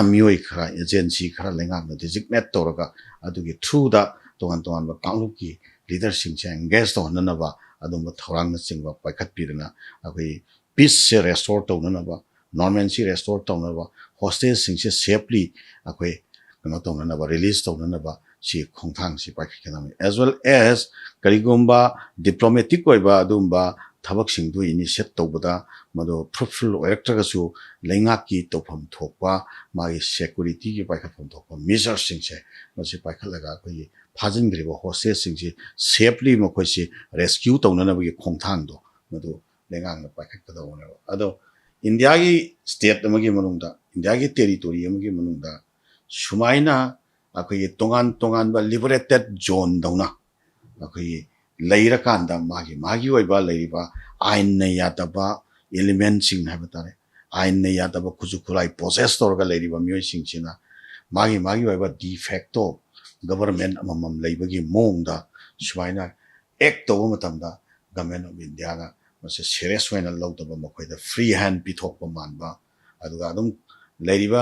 ꯃꯤꯑꯣꯏ ꯈꯔ, ꯑꯦꯖꯦꯟꯁꯤ ꯈꯔ ꯂꯩꯉꯥꯛꯅ ꯗꯤꯖꯤꯒꯅꯦꯠ ꯇꯧꯔꯒ ꯑꯗꯨꯒꯤ ꯊ꯭ꯔꯨꯗ ꯇꯣꯉꯥꯟ ꯇꯣꯉꯥꯟꯕ ꯀꯥꯡꯂꯨꯞꯀꯤ ꯂꯤꯗꯔꯁꯤꯡꯁꯦ ꯑꯦꯡꯒꯦꯖ ꯇꯧꯍꯟꯅꯅꯕ ꯑꯗꯨꯒꯨꯝꯕ ꯊꯧꯔꯥꯡꯅꯆꯤꯡꯕ ꯄꯥꯏꯈꯠꯄꯤꯗꯅ ꯑꯩꯈꯣꯏ ꯄꯤꯁꯁꯦ ꯔꯦꯁꯇꯣꯔ ꯇꯧꯅꯅꯕ, ꯅꯣꯔꯃꯦꯜꯁꯤ ꯔꯦꯁꯇꯣꯔ ꯇꯧꯅꯕ, ꯍꯣꯁꯇꯦꯖꯁꯤꯡꯁꯦ ꯁꯦꯐꯂꯤ ꯑꯩꯈꯣꯏ ꯀꯩꯅꯣ ꯇꯧꯅꯅꯕ, ꯔꯤꯂꯤꯁ ꯇꯧꯅꯅꯕ ꯁꯤ ꯈꯣꯡꯊꯥꯡꯁꯤ ꯄꯥꯏꯈꯠꯀꯗꯕꯅꯤ꯫ ꯑꯦꯖ ꯋꯦꯜ ꯑꯦꯖ ꯀꯔꯤꯒꯨꯝꯕ ꯗꯤꯄ꯭ꯂꯣꯃꯦꯇꯤꯛ ꯑꯣꯏꯕ ꯑꯗꯨꯒꯨꯝꯕ ꯊꯕꯛꯁꯤꯡꯗꯨ ꯏꯅꯤꯁꯤꯌꯦꯠ ꯇꯧꯕꯗ ꯃꯗꯨ ꯐ꯭ꯔꯨꯠꯐꯨꯜ ꯑꯣꯏꯔꯛꯇ꯭ꯔꯒꯁꯨ, ꯂꯩꯉꯥꯛꯀꯤ ꯇꯧꯐꯝ ꯊꯣꯛꯄ, ꯃꯥꯒꯤ ꯁꯦꯀꯨꯔꯤꯇꯤꯒꯤ ꯄꯥꯏꯈꯠꯐꯝ ꯊꯣꯛꯄ ꯃꯤꯖꯔꯁꯤꯡꯁꯦ ꯃꯁꯤ ꯄꯥꯏꯈꯠꯂꯒ ꯑꯩꯈꯣꯏꯒꯤ ꯐꯥꯖꯤꯟꯈ꯭ꯔꯤꯕ ꯍꯣꯁꯇꯦꯖꯁꯤꯡꯁꯤ ꯁꯦꯐꯂꯤ ꯃꯈꯣꯏꯁꯤ ꯔꯦꯁꯀ꯭ꯌꯨ ꯇꯧꯅꯅꯕꯒꯤ ꯈꯣꯡꯊꯥꯡꯗꯣ ꯃꯗꯨ ꯂꯩꯉꯥꯛꯅ ꯄꯥꯏꯈꯠꯀꯗꯧꯕꯅꯦꯕ꯫ ꯑꯗꯣ ꯏꯟꯗꯤꯌꯥꯒꯤ ꯁ꯭ꯇꯦꯠ ꯑꯃꯒꯤ ꯃꯅꯨꯡꯗ, ꯏꯟꯗꯤꯌꯥꯒꯤ ꯇꯦꯔꯤꯇꯣꯔꯤ ꯑꯃꯒꯤ ꯃꯅꯨꯡꯗ ꯁꯨꯃꯥꯏꯅ ꯑꯩꯈꯣꯏꯒꯤ ꯇꯣꯉꯥꯟ ꯇꯣꯉꯥꯟꯕ ꯂꯤꯕꯔꯦꯇꯦꯠ ꯖꯣꯟꯗꯧꯅ ꯑꯩꯈꯣꯏꯒꯤ ꯂꯩꯔꯀꯥꯟꯗ ꯃꯥꯒꯤ ꯃꯥꯒꯤ ꯑꯣꯏꯕ ꯂꯩꯔꯤꯕ ꯑꯥꯏꯟꯅ ꯌꯥꯗꯕ ꯏꯂꯤꯃꯦꯟꯁꯤꯡ ꯍꯥꯏꯕ ꯇꯥꯔꯦ, ꯑꯥꯏꯟꯅ ꯌꯥꯗꯕ ꯈꯨꯠꯁꯨ ꯈꯨꯠꯂꯥꯏ ꯄꯣꯁꯦꯁ ꯇꯧꯔꯒ ꯂꯩꯔꯤꯕ ꯃꯤꯑꯣꯏꯁꯤꯡꯁꯤꯅ ꯃꯥꯒꯤ ꯃꯥꯒꯤ ꯑꯣꯏꯕ ꯗꯤ ꯐꯦꯛꯇꯣ ꯒꯕꯔꯃꯦꯟ ꯑꯃꯃꯝ ꯂꯩꯕꯒꯤ ꯃꯑꯣꯡꯗ ꯁꯨꯃꯥꯏꯅ ꯑꯦꯛ ꯇꯧꯕ ꯃꯇꯝꯗ ꯒꯃꯦꯟ ꯑꯣꯐ ꯏꯟꯗꯤꯌꯥꯅ ꯃꯁꯤ ꯁꯦꯔꯤꯌꯁ ꯑꯣꯏꯅ ꯂꯧꯗꯕ, ꯃꯈꯣꯏꯗ ꯐ꯭ꯔꯤ ꯍꯦꯟ ꯄꯤꯊꯣꯛꯄ ꯃꯥꯟꯕ, ꯑꯗꯨꯒ ꯑꯗꯨꯝ ꯂꯩꯔꯤꯕ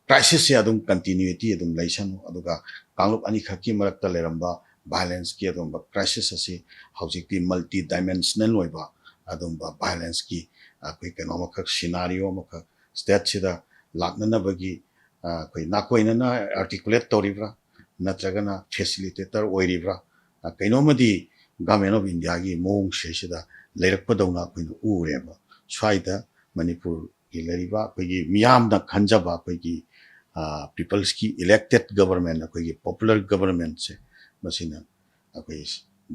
ꯀ꯭ꯔꯥꯏꯁꯤꯁꯁꯦ ꯑꯗꯨꯝ ꯀꯟꯇꯤꯅ꯭ꯌꯨꯇꯤ ꯑꯗꯨꯝ ꯂꯩꯁꯅꯨ, ꯑꯗꯨꯒ ꯀꯥꯡꯂꯨꯞ ꯑꯅꯤꯈꯛꯀꯤ ꯃꯔꯛꯇ ꯂꯩꯔꯝꯕ ꯚꯥꯏꯂꯦꯟꯁꯀꯤ ꯑꯗꯨꯒꯨꯝꯕ ꯀ꯭ꯔꯥꯏꯁꯤꯁ ꯑꯁꯤ ꯍꯧꯖꯤꯛꯇꯤ ꯃꯜꯇꯤ ꯗꯥꯏꯃꯦꯟꯁꯅꯦꯜ ꯑꯣꯏꯕ ꯑꯗꯨꯒꯨꯝꯕ ꯚꯥꯏꯂꯦꯟꯁꯀꯤ ꯑꯩꯈꯣꯏ ꯀꯩꯅꯣ ꯑꯃꯈꯛ, ꯁꯤꯅꯥꯔꯤꯑꯣ ꯑꯃꯈꯛ ꯁ꯭ꯇꯦꯠꯁꯤꯗ ꯂꯥꯛꯅꯅꯕꯒꯤ ꯑꯩꯈꯣꯏ ꯅꯥꯀꯣꯏꯅꯅ ꯑꯥꯔꯇꯤꯀꯨꯂꯦꯠ ꯇꯧꯔꯤꯕ꯭ꯔꯥ, ꯅꯠꯇ꯭ꯔꯒꯅ ꯐꯦꯁꯤꯂꯤꯇꯦꯇꯔ ꯑꯣꯏꯔꯤꯕ꯭ꯔꯥ, ꯀꯩꯅꯣꯝꯃꯗꯤ ꯒꯃꯦꯟ ꯑꯣꯐ ꯏꯟꯗꯤꯌꯥꯒꯤ ꯃꯑꯣꯡꯁꯤꯗꯩꯁꯤꯗ ꯂꯩꯔꯛꯄꯗꯧꯅ ꯑꯩꯈꯣꯏꯅ ꯎꯔꯦꯕ꯫ ꯁ꯭ꯋꯥꯏꯗ ꯃꯅꯤꯄꯨꯔꯒꯤ ꯂꯩꯔꯤꯕ ꯑꯩꯈꯣꯏꯒꯤ ꯃꯤꯌꯥꯝꯅ ꯈꯟꯖꯕ ꯑꯩꯈꯣꯏꯒꯤ ꯄꯤꯄꯜꯁꯀꯤ ꯏꯂꯦꯛꯇꯦꯠ ꯒꯕꯔꯃꯦꯟ, ꯑꯩꯈꯣꯏꯒꯤ ꯄꯣꯄꯨꯂꯔ ꯒꯕꯔꯃꯦꯟꯁꯦ, ꯃꯁꯤꯅ ꯑꯩꯈꯣꯏ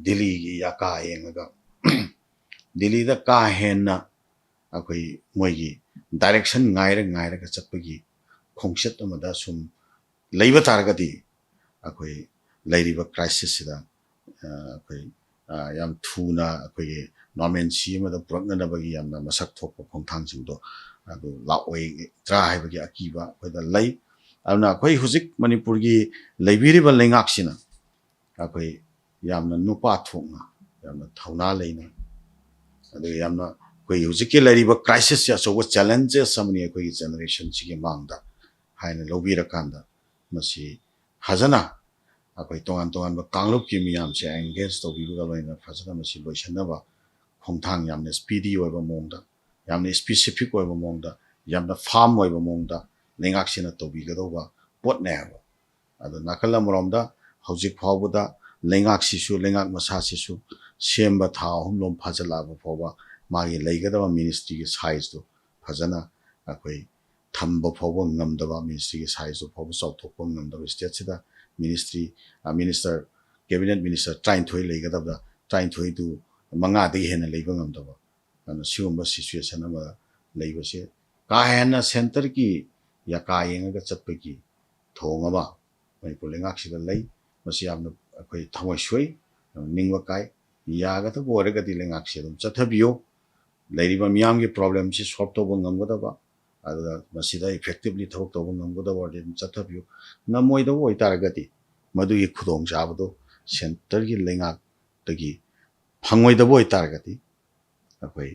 ꯗꯤꯜꯂꯤꯒꯤ ꯌꯥꯀꯥ ꯌꯦꯡꯉꯒ ꯗꯤꯜꯂꯤꯗ ꯀꯥ ꯍꯦꯟꯅ ꯑꯩꯈꯣꯏ ꯃꯣꯏꯒꯤ ꯗꯥꯏꯔꯦꯛꯁꯟ ꯉꯥꯏꯔ ꯉꯥꯏꯔꯒ ꯆꯠꯄꯒꯤ ꯈꯣꯡꯆꯠ ꯑꯃꯗ ꯁꯨꯝ ꯂꯩꯕ ꯇꯥꯔꯒꯗꯤ ꯑꯩꯈꯣꯏ ꯂꯩꯔꯤꯕ ꯀ꯭ꯔꯥꯏꯁꯤꯁꯁꯤꯗ ꯑꯩꯈꯣꯏ ꯌꯥꯝ ꯊꯨꯅ ꯑꯩꯈꯣꯏꯒꯤ ꯅꯣꯔꯃꯦꯟꯁꯤ ꯑꯃꯗ ꯄꯨꯔꯛꯅꯅꯕꯒꯤ ꯌꯥꯝꯅ ꯃꯁꯛ ꯊꯣꯛꯄ ꯈꯣꯡꯊꯥꯡꯁꯤꯡꯗꯣ ꯑꯗꯨ ꯂꯥꯛꯑꯣꯏꯗ꯭ꯔꯥ ꯍꯥꯏꯕꯒꯤ ꯑꯀꯤꯕ ꯑꯩꯈꯣꯏꯗ ꯂꯩ꯫ ꯑꯗꯨꯅ ꯑꯩꯈꯣꯏ ꯍꯧꯖꯤꯛ ꯃꯅꯤꯄꯨꯔꯒꯤ ꯂꯩꯕꯤꯔꯤꯕ ꯂꯩꯉꯥꯛꯁꯤꯅ ꯑꯩꯈꯣꯏ ꯌꯥꯝꯅ ꯅꯨꯄꯥ ꯊꯣꯛꯅ, ꯌꯥꯝꯅ ꯊꯧꯅꯥ ꯂꯩꯅ, ꯑꯗꯨꯒ ꯌꯥꯝꯅ ꯑꯩꯈꯣꯏ ꯍꯧꯖꯤꯛꯀꯤ ꯂꯩꯔꯤꯕ ꯀ꯭ꯔꯥꯏꯁꯤꯁꯁꯦ ꯑꯆꯧꯕ ꯆꯦꯂꯦꯟꯖꯦꯁ ꯑꯃꯅꯤ ꯑꯩꯈꯣꯏꯒꯤ ꯖꯦꯅꯦꯔꯦꯁꯟꯁꯤꯒꯤ ꯃꯥꯡꯗ ꯍꯥꯏꯅ ꯂꯧꯕꯤꯔꯀꯥꯟꯗ, ꯃꯁꯤ ꯐꯖꯅ ꯑꯩꯈꯣꯏ ꯇꯣꯉꯥꯟ ꯇꯣꯉꯥꯟꯕ ꯀꯥꯡꯂꯨꯞꯀꯤ ꯃꯤꯌꯥꯝꯁꯦ ꯑꯦꯡꯒꯦꯖ ꯇꯧꯕꯤꯕꯒ ꯂꯣꯏꯅꯅ ꯐꯖꯅ ꯃꯁꯤ ꯂꯣꯏꯁꯤꯟꯅꯕ ꯈꯣꯡꯊꯥꯡ ꯌꯥꯝꯅ ꯁ꯭ꯄꯤꯗꯤ ꯑꯣꯏꯕ ꯃꯑꯣꯡꯗ, ꯌꯥꯝꯅ ꯁ꯭ꯄꯦꯁꯤꯐꯤꯛ ꯑꯣꯏꯕ ꯃꯑꯣꯡꯗ, ꯌꯥꯝꯅ ꯐꯥꯔꯝ ꯑꯣꯏꯕ ꯃꯑꯣꯡꯗ ꯂꯩꯉꯥꯛꯁꯤꯅ ꯇꯧꯕꯤꯒꯗꯧꯕ ꯄꯣꯠꯅꯦ ꯍꯥꯏꯕ꯫ ꯑꯗꯣ ꯅꯥꯀꯜ ꯑꯃꯔꯣꯝꯗ ꯍꯧꯖꯤꯛ ꯐꯥꯎꯕꯗ ꯂꯩꯉꯥꯛꯁꯤꯁꯨ, ꯂꯩꯉꯥꯛ ꯃꯁꯥꯁꯤꯁꯨ ꯁꯦꯝꯕ ꯊꯥ ꯑꯍꯨꯝꯂꯣꯝ ꯐꯥꯖꯤꯜꯂꯛꯑꯕ ꯐꯥꯎꯕ ꯃꯥꯒꯤ ꯂꯩꯒꯗꯕ ꯃꯤꯅꯤꯁꯇ꯭ꯔꯤꯒꯤ ꯁꯥꯏꯖꯇꯨ ꯐꯖꯅ ꯑꯩꯈꯣꯏ ꯊꯝꯕ ꯐꯥꯎꯕ ꯉꯝꯗꯕ, ꯃꯤꯅꯤꯁꯇ꯭ꯔꯤꯒꯤ ꯁꯥꯏꯖꯇꯨ ꯐꯥꯎꯕ ꯆꯥꯎꯊꯣꯛꯄ ꯉꯝꯗꯕ ꯁ꯭ꯇꯦꯠꯁꯤꯗ ꯃꯤꯅꯤꯁꯇ꯭ꯔꯤ, ꯃꯤꯅꯤꯁꯇꯔ, ꯀꯦꯕꯤꯅꯦꯠ ꯃꯤꯅꯤꯁꯇꯔ ꯇꯔꯥꯅꯤꯊꯣꯏ ꯂꯩꯒꯗꯕꯗ ꯇꯔꯥꯅꯤꯊꯣꯏꯗꯨ ꯃꯉꯥꯗꯒꯤ ꯍꯦꯟꯅ ꯂꯩꯕ ꯉꯝꯗꯕ, ꯑꯗꯨꯅ ꯁꯤꯒꯨꯝꯕ ꯁꯤꯆꯨꯋꯦꯁꯟ ꯑꯃꯗ ꯂꯩꯕꯁꯦ ꯀꯥ ꯍꯦꯟꯅ ꯁꯦꯟꯇꯔꯒꯤ ꯌꯥꯀꯥ ꯌꯦꯡꯉꯒ ꯆꯠꯄꯒꯤ ꯊꯧꯑꯣꯡ ꯑꯃ ꯃꯅꯤꯄꯨꯔ ꯂꯩꯉꯥꯛꯁꯤꯗ ꯂꯩ꯫ ꯃꯁꯤ ꯌꯥꯝꯅ ꯑꯩꯈꯣꯏ ꯊꯃꯣꯏ ꯁꯣꯏ, ꯌꯥꯝꯅ ꯅꯤꯡꯕ ꯀꯥꯏ꯫ ꯌꯥꯒꯗꯕ ꯑꯣꯏꯔꯒꯗꯤ ꯂꯩꯉꯥꯛꯁꯤ ꯑꯗꯨꯝ ꯆꯠꯊꯕꯤꯌꯨ꯫ ꯂꯩꯔꯤꯕ ꯃꯤꯌꯥꯝꯒꯤ ꯄ꯭ꯔꯣꯕ꯭ꯂꯦꯝꯁꯤ ꯁꯣꯜꯕ ꯇꯧꯕ ꯉꯝꯒꯗꯕ, ꯑꯗꯨꯒ ꯃꯁꯤꯗ ꯏꯐꯦꯛꯇꯤꯕꯂꯤ ꯊꯕꯛ ꯇꯧꯕ ꯉꯝꯒꯗꯕ ꯑꯣꯏꯔꯗꯤ ꯑꯗꯨꯝ ꯆꯠꯊꯕꯤꯌꯨ꯫ ꯉꯝꯃꯣꯏꯗꯕ ꯑꯣꯏꯇꯥꯔꯒꯗꯤ ꯃꯗꯨꯒꯤ ꯈꯨꯗꯣꯡꯆꯥꯕꯗꯣ ꯁꯦꯟꯇꯔꯒꯤ ꯂꯩꯉꯥꯛꯇꯒꯤ ꯐꯪꯉꯣꯏꯗꯕ ꯑꯣꯏꯇꯥꯔꯒꯗꯤ ꯑꯩꯈꯣꯏ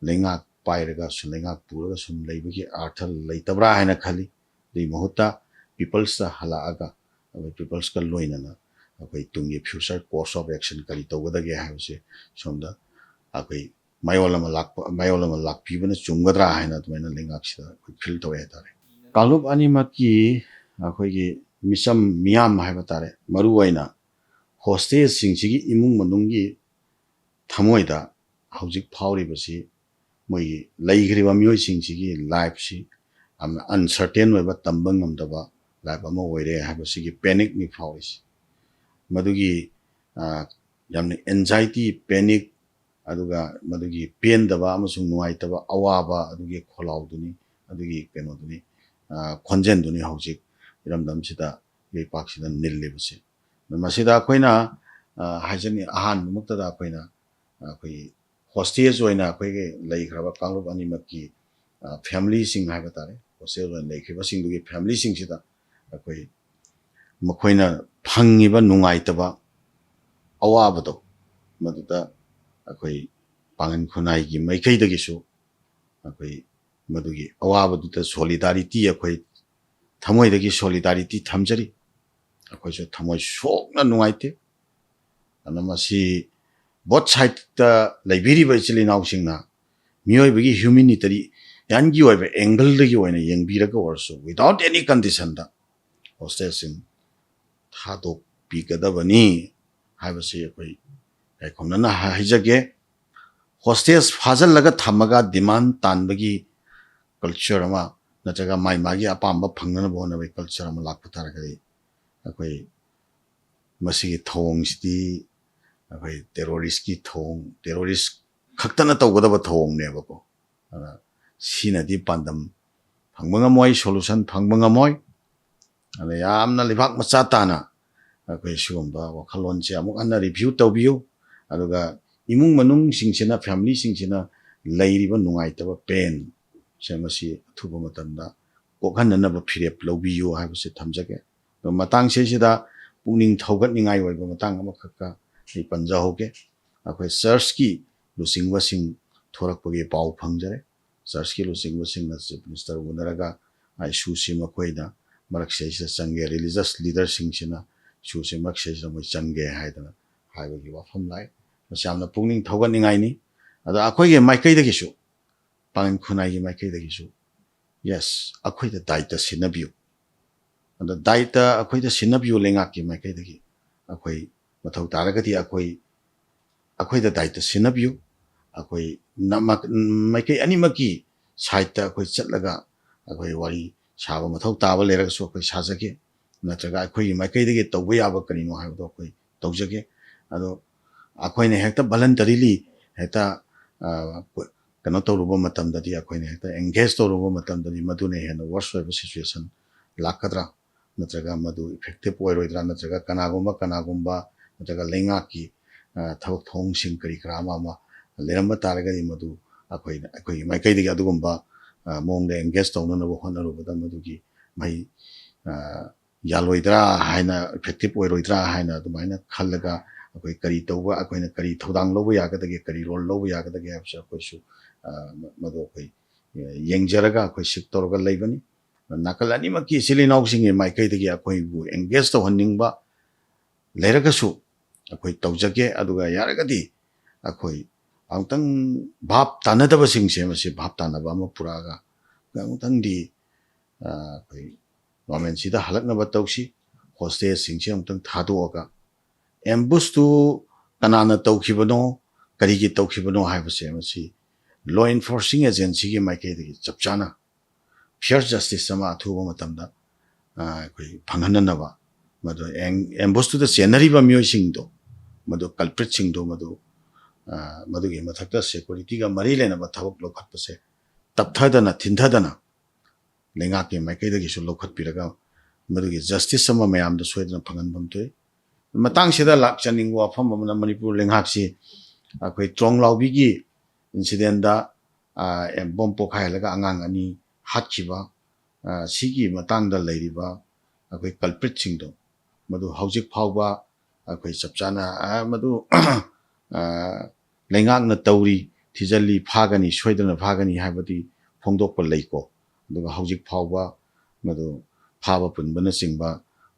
ꯂꯩꯉꯥꯛ ꯄꯥꯏꯔꯒ ꯁꯨꯝ, ꯂꯩꯉꯥꯛ ꯄꯨꯔꯒ ꯁꯨꯝ ꯂꯩꯕꯒꯤ ꯑꯥꯔꯊ ꯂꯩꯇꯕ꯭ꯔꯥ ꯍꯥꯏꯅ ꯈꯜꯂꯤ꯫ ꯑꯗꯨꯒꯤ ꯃꯍꯨꯠꯇ ꯄꯤꯄꯜꯁꯇ ꯍꯜꯂꯛꯑꯒ ꯑꯩꯈꯣꯏ ꯄꯤꯄꯜꯁꯀ ꯂꯣꯏꯅꯅ ꯑꯩꯈꯣꯏ ꯇꯨꯡꯒꯤ future course of action ꯀꯔꯤ ꯇꯧꯒꯗꯒꯦ ꯍꯥꯏꯕꯁꯦ ꯁꯣꯝꯗ ꯑꯩꯈꯣꯏ ꯃꯌꯣꯜ ꯑꯃ ꯂꯥꯛꯄ, ꯃꯌꯣꯜ ꯑꯃ ꯂꯥꯛꯄꯤꯕꯅ ꯆꯨꯝꯒꯗ꯭ꯔꯥ ꯍꯥꯏꯅ ꯑꯗꯨꯃꯥꯏꯅ ꯂꯩꯉꯥꯛꯁꯤꯗ ꯑꯩꯈꯣꯏ ꯐꯤꯜ ꯇꯧꯋꯦ ꯍꯥꯏꯇꯥꯔꯦ꯫ ꯀꯥꯡꯂꯨꯞ ꯑꯅꯤꯃꯛꯀꯤ ꯑꯩꯈꯣꯏꯒꯤ ꯃꯤꯆꯝ ꯃꯤꯌꯥꯝ ꯍꯥꯏꯕ ꯇꯥꯔꯦ, ꯃꯔꯨꯑꯣꯏꯅ ꯍꯣꯁꯇꯦꯖꯁꯤꯡꯁꯤꯒꯤ ꯏꯃꯨꯡ ꯃꯅꯨꯡꯒꯤ ꯊꯃꯣꯏꯗ ꯍꯧꯖꯤꯛ ꯐꯥꯎꯔꯤꯕꯁꯤ ꯃꯣꯏꯒꯤ ꯂꯩꯈ꯭ꯔꯤꯕ ꯃꯤꯑꯣꯏꯁꯤꯡꯁꯤꯒꯤ ꯂꯥꯏꯐꯁꯤ ꯌꯥꯝꯅ ꯑꯟꯁꯔꯇꯦꯟ ꯑꯣꯏꯕ, ꯇꯝꯕ ꯉꯝꯗꯕ ꯂꯥꯏꯐ ꯑꯃ ꯑꯣꯏꯔꯦ ꯍꯥꯏꯕꯁꯤꯒꯤ ꯄꯦꯅꯤꯛꯅꯤ ꯐꯥꯎꯔꯤꯁꯤ꯫ ꯃꯗꯨꯒꯤ ꯌꯥꯝꯅ ꯑꯦꯟꯖꯥꯏꯇꯤ, ꯄꯦꯅꯤꯛ, ꯑꯗꯨꯒ ꯃꯗꯨꯒꯤ ꯄꯦꯟꯗꯕ ꯑꯃꯁꯨꯡ ꯅꯨꯡꯉꯥꯏꯇꯕ, ꯑꯋꯥꯕ ꯑꯗꯨꯒꯤ ꯈꯣꯜꯂꯥꯎꯗꯨꯅꯤ, ꯑꯗꯨꯒꯤ ꯀꯩꯅꯣꯗꯨꯅꯤ, ꯈꯣꯟꯖꯦꯜꯗꯨꯅꯤ ꯍꯧꯖꯤꯛ ꯏꯔꯝꯗꯝꯁꯤꯗ, ꯏꯔꯩꯄꯥꯛꯁꯤꯗ ꯅꯤꯜꯂꯤꯕꯁꯦ꯫ ꯃꯁꯤꯗ ꯑꯩꯈꯣꯏꯅ ꯍꯥꯏꯖꯅꯤꯡ, ꯑꯍꯥꯟꯕꯃꯛꯇꯗ ꯑꯩꯈꯣꯏꯅ ꯑꯩꯈꯣꯏꯒꯤ ꯍꯣꯁꯇꯦꯖ ꯑꯣꯏꯅ ꯑꯩꯈꯣꯏꯒꯤ ꯂꯩꯈ꯭ꯔꯕ ꯀꯥꯡꯂꯨꯞ ꯑꯅꯤꯃꯛꯀꯤ ꯐꯦꯃꯤꯂꯤꯁꯤꯡ ꯍꯥꯏꯕ ꯇꯥꯔꯦ, ꯍꯣꯁꯇꯦꯖ ꯑꯣꯏꯅ ꯂꯩꯈ꯭ꯔꯤꯕꯁꯤꯡꯗꯨꯒꯤ ꯐꯦꯃꯤꯂꯤꯁꯤꯡꯁꯤꯗ ꯑꯩꯈꯣꯏ ꯃꯈꯣꯏꯅ ꯐꯪꯉꯤꯕ ꯅꯨꯡꯉꯥꯏꯇꯕ, ꯑꯋꯥꯕꯗꯣ, ꯃꯗꯨꯗ ꯑꯩꯈꯣꯏ ꯄꯥꯡꯒꯟ ꯈꯨꯟꯅꯥꯏꯒꯤ ꯃꯥꯏꯀꯩꯗꯒꯤꯁꯨ ꯑꯩꯈꯣꯏ ꯃꯗꯨꯒꯤ ꯑꯋꯥꯕꯗꯨꯗ ꯁꯣꯂꯤꯗꯥꯔꯤꯇꯤ, ꯑꯩꯈꯣꯏ ꯊꯃꯣꯏꯗꯒꯤ ꯁꯣꯂꯤꯗꯥꯔꯤꯇꯤ ꯊꯝꯖꯔꯤ꯫ ꯑꯩꯈꯣꯏꯁꯨ ꯊꯃꯣꯏ ꯁꯣꯛꯅ ꯅꯨꯡꯉꯥꯏꯇꯦ꯫ ꯑꯗꯨꯅ ꯃꯁꯤ ꯕꯣꯠ ꯁꯥꯏꯗꯇ ꯂꯩꯕꯤꯔꯤꯕ ꯏꯆꯤꯜ ꯏꯅꯥꯎꯁꯤꯡꯅ ꯃꯤꯑꯣꯏꯕꯒꯤ ꯍ꯭ꯌꯨꯃꯤꯅꯤꯇꯔꯤꯌꯥꯟꯒꯤ ꯑꯣꯏꯕ ꯑꯦꯡꯒꯜꯗꯒꯤ ꯑꯣꯏꯅ ꯌꯦꯡꯕꯤꯔꯒ ꯑꯣꯏꯔꯁꯨ, without any conditionꯗ ꯍꯣꯁꯇꯦꯖꯁꯤꯡ ꯊꯥꯗꯣꯛꯄꯤꯒꯗꯕꯅꯤ ꯍꯥꯏꯕꯁꯤ ꯑꯩꯈꯣꯏ ꯌꯥꯏꯈꯣꯝꯅꯅ ꯍꯥꯏꯖꯒꯦ꯫ ꯍꯣꯁꯇꯦꯖ ꯐꯥꯖꯤꯜꯂꯒ ꯊꯝꯃꯒ ꯗꯤꯃꯥꯟ ꯇꯥꯟꯕꯒꯤ ꯀꯜꯆꯔ ꯑꯃ, ꯅꯠꯇ꯭ꯔꯒ ꯃꯥꯏ ꯃꯥꯒꯤ ꯑꯄꯥꯝꯕ ꯐꯪꯅꯅꯕ ꯍꯣꯠꯅꯕꯒꯤ ꯀꯜꯆꯔ ꯑꯃ ꯂꯥꯛꯄ ꯇꯥꯔꯒꯗꯤ, ꯑꯩꯈꯣꯏ ꯃꯁꯤꯒꯤ ꯊꯧꯑꯣꯡꯁꯤꯗꯤ ꯑꯩꯈꯣꯏ ꯇꯦꯔꯣꯔꯤꯁꯀꯤ ꯊꯧꯑꯣꯡ, ꯇꯦꯔꯣꯔꯤꯁ ꯈꯛꯇꯅ ꯇꯧꯒꯗꯕ ꯊꯧꯑꯣꯡꯅꯦꯕꯀꯣ꯫ ꯑꯗꯨꯅ ꯁꯤꯅꯗꯤ ꯄꯥꯟꯗꯝ ꯐꯪꯕ ꯉꯝꯃꯣꯏ, ꯁꯣꯂꯨꯁꯟ ꯐꯪꯕ ꯉꯝꯃꯣꯏ꯫ ꯑꯗ ꯌꯥꯝꯅ ꯂꯩꯕꯥꯛ ꯃꯆꯥ ꯇꯥꯅ ꯑꯩꯈꯣꯏ ꯁꯤꯒꯨꯝꯕ ꯋꯥꯈꯜꯂꯣꯟꯁꯦ ꯑꯃꯨꯛ ꯍꯟꯅ ꯔꯤꯚ꯭ꯌꯨ ꯇꯧꯕꯤꯌꯨ꯫ ꯑꯗꯨꯒ ꯏꯃꯨꯡ ꯃꯅꯨꯡꯁꯤꯡꯁꯤꯅ, ꯐꯦꯃꯤꯂꯤꯁꯤꯡꯁꯤꯅ ꯂꯩꯔꯤꯕ ꯅꯨꯡꯉꯥꯏꯇꯕ, ꯄꯦꯟꯁꯦ, ꯃꯁꯤ ꯑꯊꯨꯕ ꯃꯇꯝꯗ ꯀꯣꯛꯍꯟꯅꯅꯕ ꯐꯤꯔꯦꯞ ꯂꯧꯕꯤꯌꯨ ꯍꯥꯏꯕꯁꯤ ꯊꯝꯖꯒꯦ꯫ ꯑꯗꯣ ꯃꯇꯥꯡꯁꯤꯗꯩꯁꯤꯗ ꯄꯨꯛꯅꯤꯡ ꯊꯧꯒꯠꯅꯤꯡꯉꯥꯏ ꯑꯣꯏꯕ ꯃꯇꯥꯡ ꯑꯃꯈꯛꯀ ꯑꯩ ꯄꯟꯖꯍꯧꯒꯦ꯫ ꯑꯩꯈꯣꯏ ꯆꯔꯆꯀꯤ ꯂꯨꯆꯤꯡꯕꯁꯤꯡ ꯊꯣꯔꯛꯄꯒꯤ ꯄꯥꯎ ꯐꯪꯖꯔꯦ꯫ ꯆꯔꯆꯀꯤ ꯂꯨꯆꯤꯡꯕꯁꯤꯡꯅ ꯆꯤꯐ ꯃꯤꯅꯤꯁꯇꯔ ꯎꯅꯔꯒ ꯏꯁꯨꯁꯤ ꯃꯈꯣꯏꯅ ꯃꯔꯛꯁꯤꯗꯩꯁꯤꯗ ꯆꯪꯒꯦ, ꯔꯤꯂꯤꯖꯁ ꯂꯤꯗꯔꯁꯤꯡꯁꯤꯅ ꯏꯁꯨꯁꯤ ꯃꯔꯛꯁꯤꯗꯩꯁꯤꯗ ꯃꯣꯏ ꯆꯪꯒꯦ ꯍꯥꯏꯗꯅ ꯍꯥꯏꯕꯒꯤ ꯋꯥꯐꯝ ꯂꯥꯛꯑꯦ꯫ ꯃꯁꯤ ꯌꯥꯝꯅ ꯄꯨꯛꯅꯤꯡ ꯊꯧꯒꯠꯅꯤꯡꯉꯥꯏꯅꯤ꯫ ꯑꯗꯣ ꯑꯩꯈꯣꯏꯒꯤ ꯃꯥꯏꯀꯩꯗꯒꯤꯁꯨ, ꯄꯥꯡꯒꯟ ꯈꯨꯟꯅꯥꯏꯒꯤ ꯃꯥꯏꯀꯩꯗꯒꯤꯁꯨ, ꯌꯦꯁ, ꯑꯩꯈꯣꯏꯗ ꯗꯥꯏꯇ ꯁꯤꯟꯅꯕꯤꯌꯨ꯫ ꯑꯗꯣ ꯗꯥꯏꯇ ꯑꯩꯈꯣꯏꯗ ꯁꯤꯟꯅꯕꯤꯌꯨ ꯂꯩꯉꯥꯛꯀꯤ ꯃꯥꯏꯀꯩꯗꯒꯤ꯫ ꯑꯩꯈꯣꯏ ꯃꯊꯧ ꯇꯥꯔꯒꯗꯤ ꯑꯩꯈꯣꯏ, ꯑꯩꯈꯣꯏꯗ ꯗꯥꯏꯇ ꯁꯤꯟꯅꯕꯤꯌꯨ꯫ ꯑꯩꯈꯣꯏ ꯅꯃ-, ꯃꯥꯏꯀꯩ ꯑꯅꯤꯃꯛꯀꯤ ꯁꯥꯏꯠꯇ ꯑꯩꯈꯣꯏ ꯆꯠꯂꯒ ꯑꯩꯈꯣꯏ ꯋꯥꯔꯤ ꯁꯥꯕ ꯃꯊꯧ ꯇꯥꯕ ꯂꯩꯔꯒꯁꯨ ꯑꯩꯈꯣꯏ ꯁꯥꯖꯒꯦ, ꯅꯠꯇ꯭ꯔꯒ ꯑꯩꯈꯣꯏꯒꯤ ꯃꯥꯏꯀꯩꯗꯒꯤ ꯇꯧꯕ ꯌꯥꯕ ꯀꯔꯤꯅꯣ ꯍꯥꯏꯕꯗꯣ ꯑꯩꯈꯣꯏ ꯇꯧꯖꯒꯦ꯫ ꯑꯗꯣ ꯑꯩꯈꯣꯏꯅ ꯍꯦꯛꯇ ꯚꯂꯟꯇꯔꯤꯂꯤ ꯍꯦꯛꯇ, ꯑ, ꯀꯩꯅꯣ ꯇꯧꯔꯨꯕ ꯃꯇꯝꯗꯗꯤ, ꯑꯩꯈꯣꯏꯅ ꯍꯦꯛꯇ ꯑꯦꯡꯒꯦꯖ ꯇꯧꯔꯨꯕ ꯃꯇꯝꯗꯗꯤ ꯃꯗꯨꯅ ꯍꯦꯟꯅ ꯋꯔꯁ ꯑꯣꯏꯕ ꯁꯤꯆꯨꯋꯦꯁꯟ ꯂꯥꯛꯀꯗ꯭ꯔꯥ, ꯅꯠꯇ꯭ꯔꯒ ꯃꯗꯨ ꯏꯐꯦꯛꯇꯤꯞ ꯑꯣꯏꯔꯣꯏꯗ꯭ꯔꯥ, ꯅꯠꯇ꯭ꯔꯒ ꯀꯅꯥꯒꯨꯝꯕ ꯀꯅꯥꯒꯨꯝꯕ, ꯅꯠꯇ꯭ꯔꯒ ꯂꯩꯉꯥꯛꯀꯤ, ꯑ, ꯊꯕꯛ ꯊꯧꯑꯣꯡꯁꯤꯡ ꯀꯔꯤ ꯀꯔꯥ ꯑꯃ ꯑꯃ ꯂꯩꯔꯝꯕ ꯇꯥꯔꯒꯗꯤ ꯃꯗꯨ ꯑꯩꯈꯣꯏꯅ, ꯑꯩꯈꯣꯏꯒꯤ ꯃꯥꯏꯀꯩꯗꯒꯤ ꯑꯗꯨꯒꯨꯝꯕ, ꯑ, ꯃꯑꯣꯡꯗ ꯑꯦꯡꯒꯦꯖ ꯇꯧꯅꯅꯕ ꯍꯣꯠꯅꯔꯨꯕꯗ ꯃꯗꯨꯒꯤ ꯃꯍꯩ, ꯑ, ꯌꯥꯜꯂꯣꯏꯗ꯭ꯔꯥ ꯍꯥꯏꯅ, ꯏꯐꯦꯛꯇꯤꯞ ꯑꯣꯏꯔꯣꯏꯗ꯭ꯔꯥ ꯍꯥꯏꯅ ꯑꯗꯨꯃꯥꯏꯅ ꯈꯜꯂꯒ ꯑꯩꯈꯣꯏ ꯀꯔꯤ ꯇꯧꯕ, ꯑꯩꯈꯣꯏꯅ ꯀꯔꯤ ꯊꯧꯗꯥꯡ ꯂꯧꯕ ꯌꯥꯒꯗꯒꯦ, ꯀꯔꯤ ꯔꯣꯜ ꯂꯧꯕ ꯌꯥꯒꯗꯒꯦ ꯍꯥꯏꯕꯁꯦ ꯑꯩꯈꯣꯏꯁꯨ, ꯑ, ꯃꯗꯨ ꯑꯩꯈꯣꯏ, ꯑ, ꯌꯦꯡꯖꯔꯒ ꯑꯩꯈꯣꯏ ꯁꯤꯐ ꯇꯧꯔꯒ ꯂꯩꯕꯅꯤ꯫ ꯅꯥꯀꯜ ꯑꯅꯤꯃꯛꯀꯤ ꯏꯆꯤꯜ ꯏꯅꯥꯎꯁꯤꯡꯒꯤ ꯃꯥꯏꯀꯩꯗꯒꯤ ꯑꯩꯈꯣꯏꯕꯨ ꯑꯦꯡꯒꯦꯖ ꯇꯧꯍꯟꯅꯤꯡꯕ ꯂꯩꯔꯒꯁꯨ ꯑꯩꯈꯣꯏ ꯇꯧꯖꯒꯦ꯫ ꯑꯗꯨꯒ ꯌꯥꯔꯒꯗꯤ ꯑꯩꯈꯣꯏ ꯑꯃꯨꯛꯇꯪ ꯚꯥꯞ ꯇꯥꯅꯗꯕꯁꯤꯡꯁꯦ ꯃꯁꯤ ꯚꯥꯞ ꯇꯥꯅꯕ ꯑꯃ ꯄꯨꯔꯛꯑꯒ ꯑꯃꯨꯛꯇꯪꯗꯤ, ꯑ, ꯑꯩꯈꯣꯏ ꯒꯣꯔꯃꯦꯟꯁꯤꯗ ꯍꯜꯂꯛꯅꯕ ꯇꯧꯁꯤ꯫ ꯍꯣꯁꯇꯦꯖꯁꯤꯡꯁꯦ ꯑꯃꯨꯛꯇꯪ ꯊꯥꯗꯣꯛꯑꯒ ꯑꯦꯝꯕꯨꯁꯇꯨ ꯀꯅꯥꯅ ꯇꯧꯈꯤꯕꯅꯣ, ꯀꯔꯤꯒꯤ ꯇꯧꯈꯤꯕꯅꯣ ꯍꯥꯏꯕꯁꯦ ꯃꯁꯤ ꯂꯣ ꯏꯟꯐꯣꯔꯁꯤꯡ ꯑꯦꯖꯦꯟꯁꯤꯒꯤ ꯃꯥꯏꯀꯩꯗꯒꯤ ꯆꯞ ꯆꯥꯅ ꯐꯤꯌꯔ ꯖꯁꯇꯤꯁ ꯑꯃ ꯑꯊꯨꯕ ꯃꯇꯝꯗ, ꯑ, ꯑꯩꯈꯣꯏ ꯐꯪꯍꯟꯅꯅꯕ, ꯃꯗꯨ ꯑꯦꯡ-, ꯑꯦꯝꯕꯨꯁꯇꯨꯗ ꯆꯦꯟꯅꯔꯤꯕ ꯃꯤꯑꯣꯏꯁꯤꯡꯗꯣ, ꯃꯗꯨ ꯀꯜꯄ꯭ꯔꯤꯠꯁꯤꯡꯗꯣ, ꯃꯗꯨ, ꯑ, ꯃꯗꯨꯒꯤ ꯃꯊꯛꯇ ꯁꯦꯀꯨꯔꯤꯇꯤꯒ ꯃꯔꯤ ꯂꯩꯅꯕ ꯊꯕꯛ ꯂꯧꯈꯠꯄꯁꯦ ꯇꯞꯊꯗꯅ, ꯊꯤꯟꯊꯗꯅ ꯂꯩꯉꯥꯛꯀꯤ ꯃꯥꯏꯀꯩꯗꯒꯤꯁꯨ ꯂꯧꯈꯠꯄꯤꯔꯒ ꯃꯗꯨꯒꯤ ꯖꯁꯇꯤꯁ ꯑꯃ ꯃꯌꯥꯝꯗ ꯁꯣꯏꯗꯅ ꯐꯪꯍꯟꯐꯝ ꯊꯣꯛꯏ꯫ ꯃꯇꯥꯡꯁꯤꯗ ꯂꯥꯛꯆꯅꯤꯡꯕ ꯋꯥꯐꯝ ꯑꯃꯅ ꯃꯅꯤꯄꯨꯔ ꯂꯩꯉꯥꯛꯁꯤ ꯑꯩꯈꯣꯏ ꯇ꯭ꯔꯣꯡꯂꯥꯎꯕꯤꯒꯤ ꯏꯟꯁꯤꯗꯦꯟꯗ, ꯑ, ꯕꯣꯝ ꯄꯣꯈꯥꯏꯍꯜꯂꯒ ꯑꯉꯥꯡ ꯑꯅꯤ ꯍꯥꯠꯈꯤꯕ, ꯑ, ꯁꯤꯒꯤ ꯃꯇꯥꯡꯗ ꯂꯩꯔꯤꯕ ꯑꯩꯈꯣꯏ ꯀꯜꯄ꯭ꯔꯤꯠꯁꯤꯡꯗꯣ ꯃꯗꯨ ꯍꯧꯖꯤꯛ ꯐꯥꯎꯕ ꯑꯩꯈꯣꯏ ꯆꯞ ꯆꯥꯅ, ꯑ, ꯃꯗꯨ, ꯑ, ꯂꯩꯉꯥꯛꯅ ꯇꯧꯔꯤ, ꯊꯤꯖꯤꯜꯂꯤ, ꯐꯥꯒꯅꯤ, ꯁꯣꯏꯗꯅ ꯐꯥꯒꯅꯤ ꯍꯥꯏꯕꯗꯤ ꯐꯣꯡꯗꯣꯛꯄ ꯂꯩꯀꯣ꯫ ꯑꯗꯨꯒ ꯍꯧꯖꯤꯛ ꯐꯥꯎꯕ ꯃꯗꯨ ꯐꯥꯕ ꯄꯨꯟꯕꯅꯆꯤꯡꯕ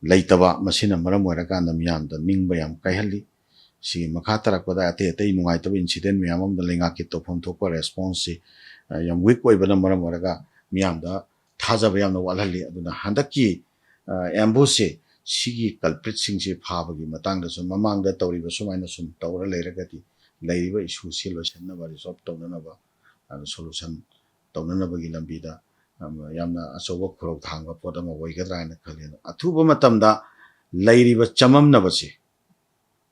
ꯂꯩꯇꯕ, ꯃꯁꯤꯅ ꯃꯔꯝ ꯑꯣꯏꯔꯀꯥꯟꯗ ꯃꯤꯌꯥꯝꯗ ꯅꯤꯡꯕ ꯌꯥꯝ ꯀꯥꯏꯍꯜꯂꯤ꯫ ꯁꯤꯒꯤ ꯃꯈꯥ ꯇꯥꯔꯛꯄꯗ ꯑꯇꯩ ꯑꯇꯩ ꯅꯨꯡꯉꯥꯏꯇꯕ incident ꯃꯌꯥꯝ ꯑꯃꯗ ꯂꯩꯉꯥꯛꯀꯤ ꯇꯧꯐꯝ ꯊꯣꯛꯄ response ꯁꯤ, ꯑ, ꯌꯥꯝ weak ꯑꯣꯏꯕꯅ ꯃꯔꯝ ꯑꯣꯏꯔꯒ ꯃꯤꯌꯥꯝꯗ ꯊꯥꯖꯕ ꯌꯥꯝꯅ ꯋꯥꯠꯍꯜꯂꯤ꯫ ꯑꯗꯨꯅ ꯍꯟꯗꯛꯀꯤ, ꯑ, ambush ꯁꯦ ꯁꯤꯒꯤ culprit ꯁꯤꯡꯁꯦ ꯐꯥꯕꯒꯤ ꯃꯇꯥꯡꯗꯁꯨ ꯃꯃꯥꯡꯗ ꯇꯧꯔꯤꯕ ꯁꯨꯃꯥꯏꯅ ꯁꯨꯝ ꯇꯧꯔ ꯂꯩꯔꯒꯗꯤ ꯂꯩꯔꯤꯕ issue ꯁꯤ ꯂꯣꯏꯁꯤꯟꯅꯕ, resolve ꯇꯧꯅꯅꯕ, ꯑꯗꯨ solution ꯇꯧꯅꯅꯕꯒꯤ ꯂꯝꯕꯤꯗ, ꯑꯝ, ꯌꯥꯝꯅ ꯑꯆꯧꯕ ꯈꯨꯔꯧ ꯊꯥꯡꯕ ꯄꯣꯠ ꯑꯃ ꯑꯣꯏꯒꯗ꯭ꯔꯥ ꯍꯥꯏꯅ ꯈꯜꯂꯤ꯫ ꯑꯗꯣ ꯑꯊꯨꯕ ꯃꯇꯝꯗ ꯂꯩꯔꯤꯕ ꯆꯃꯝꯅꯕꯁꯤ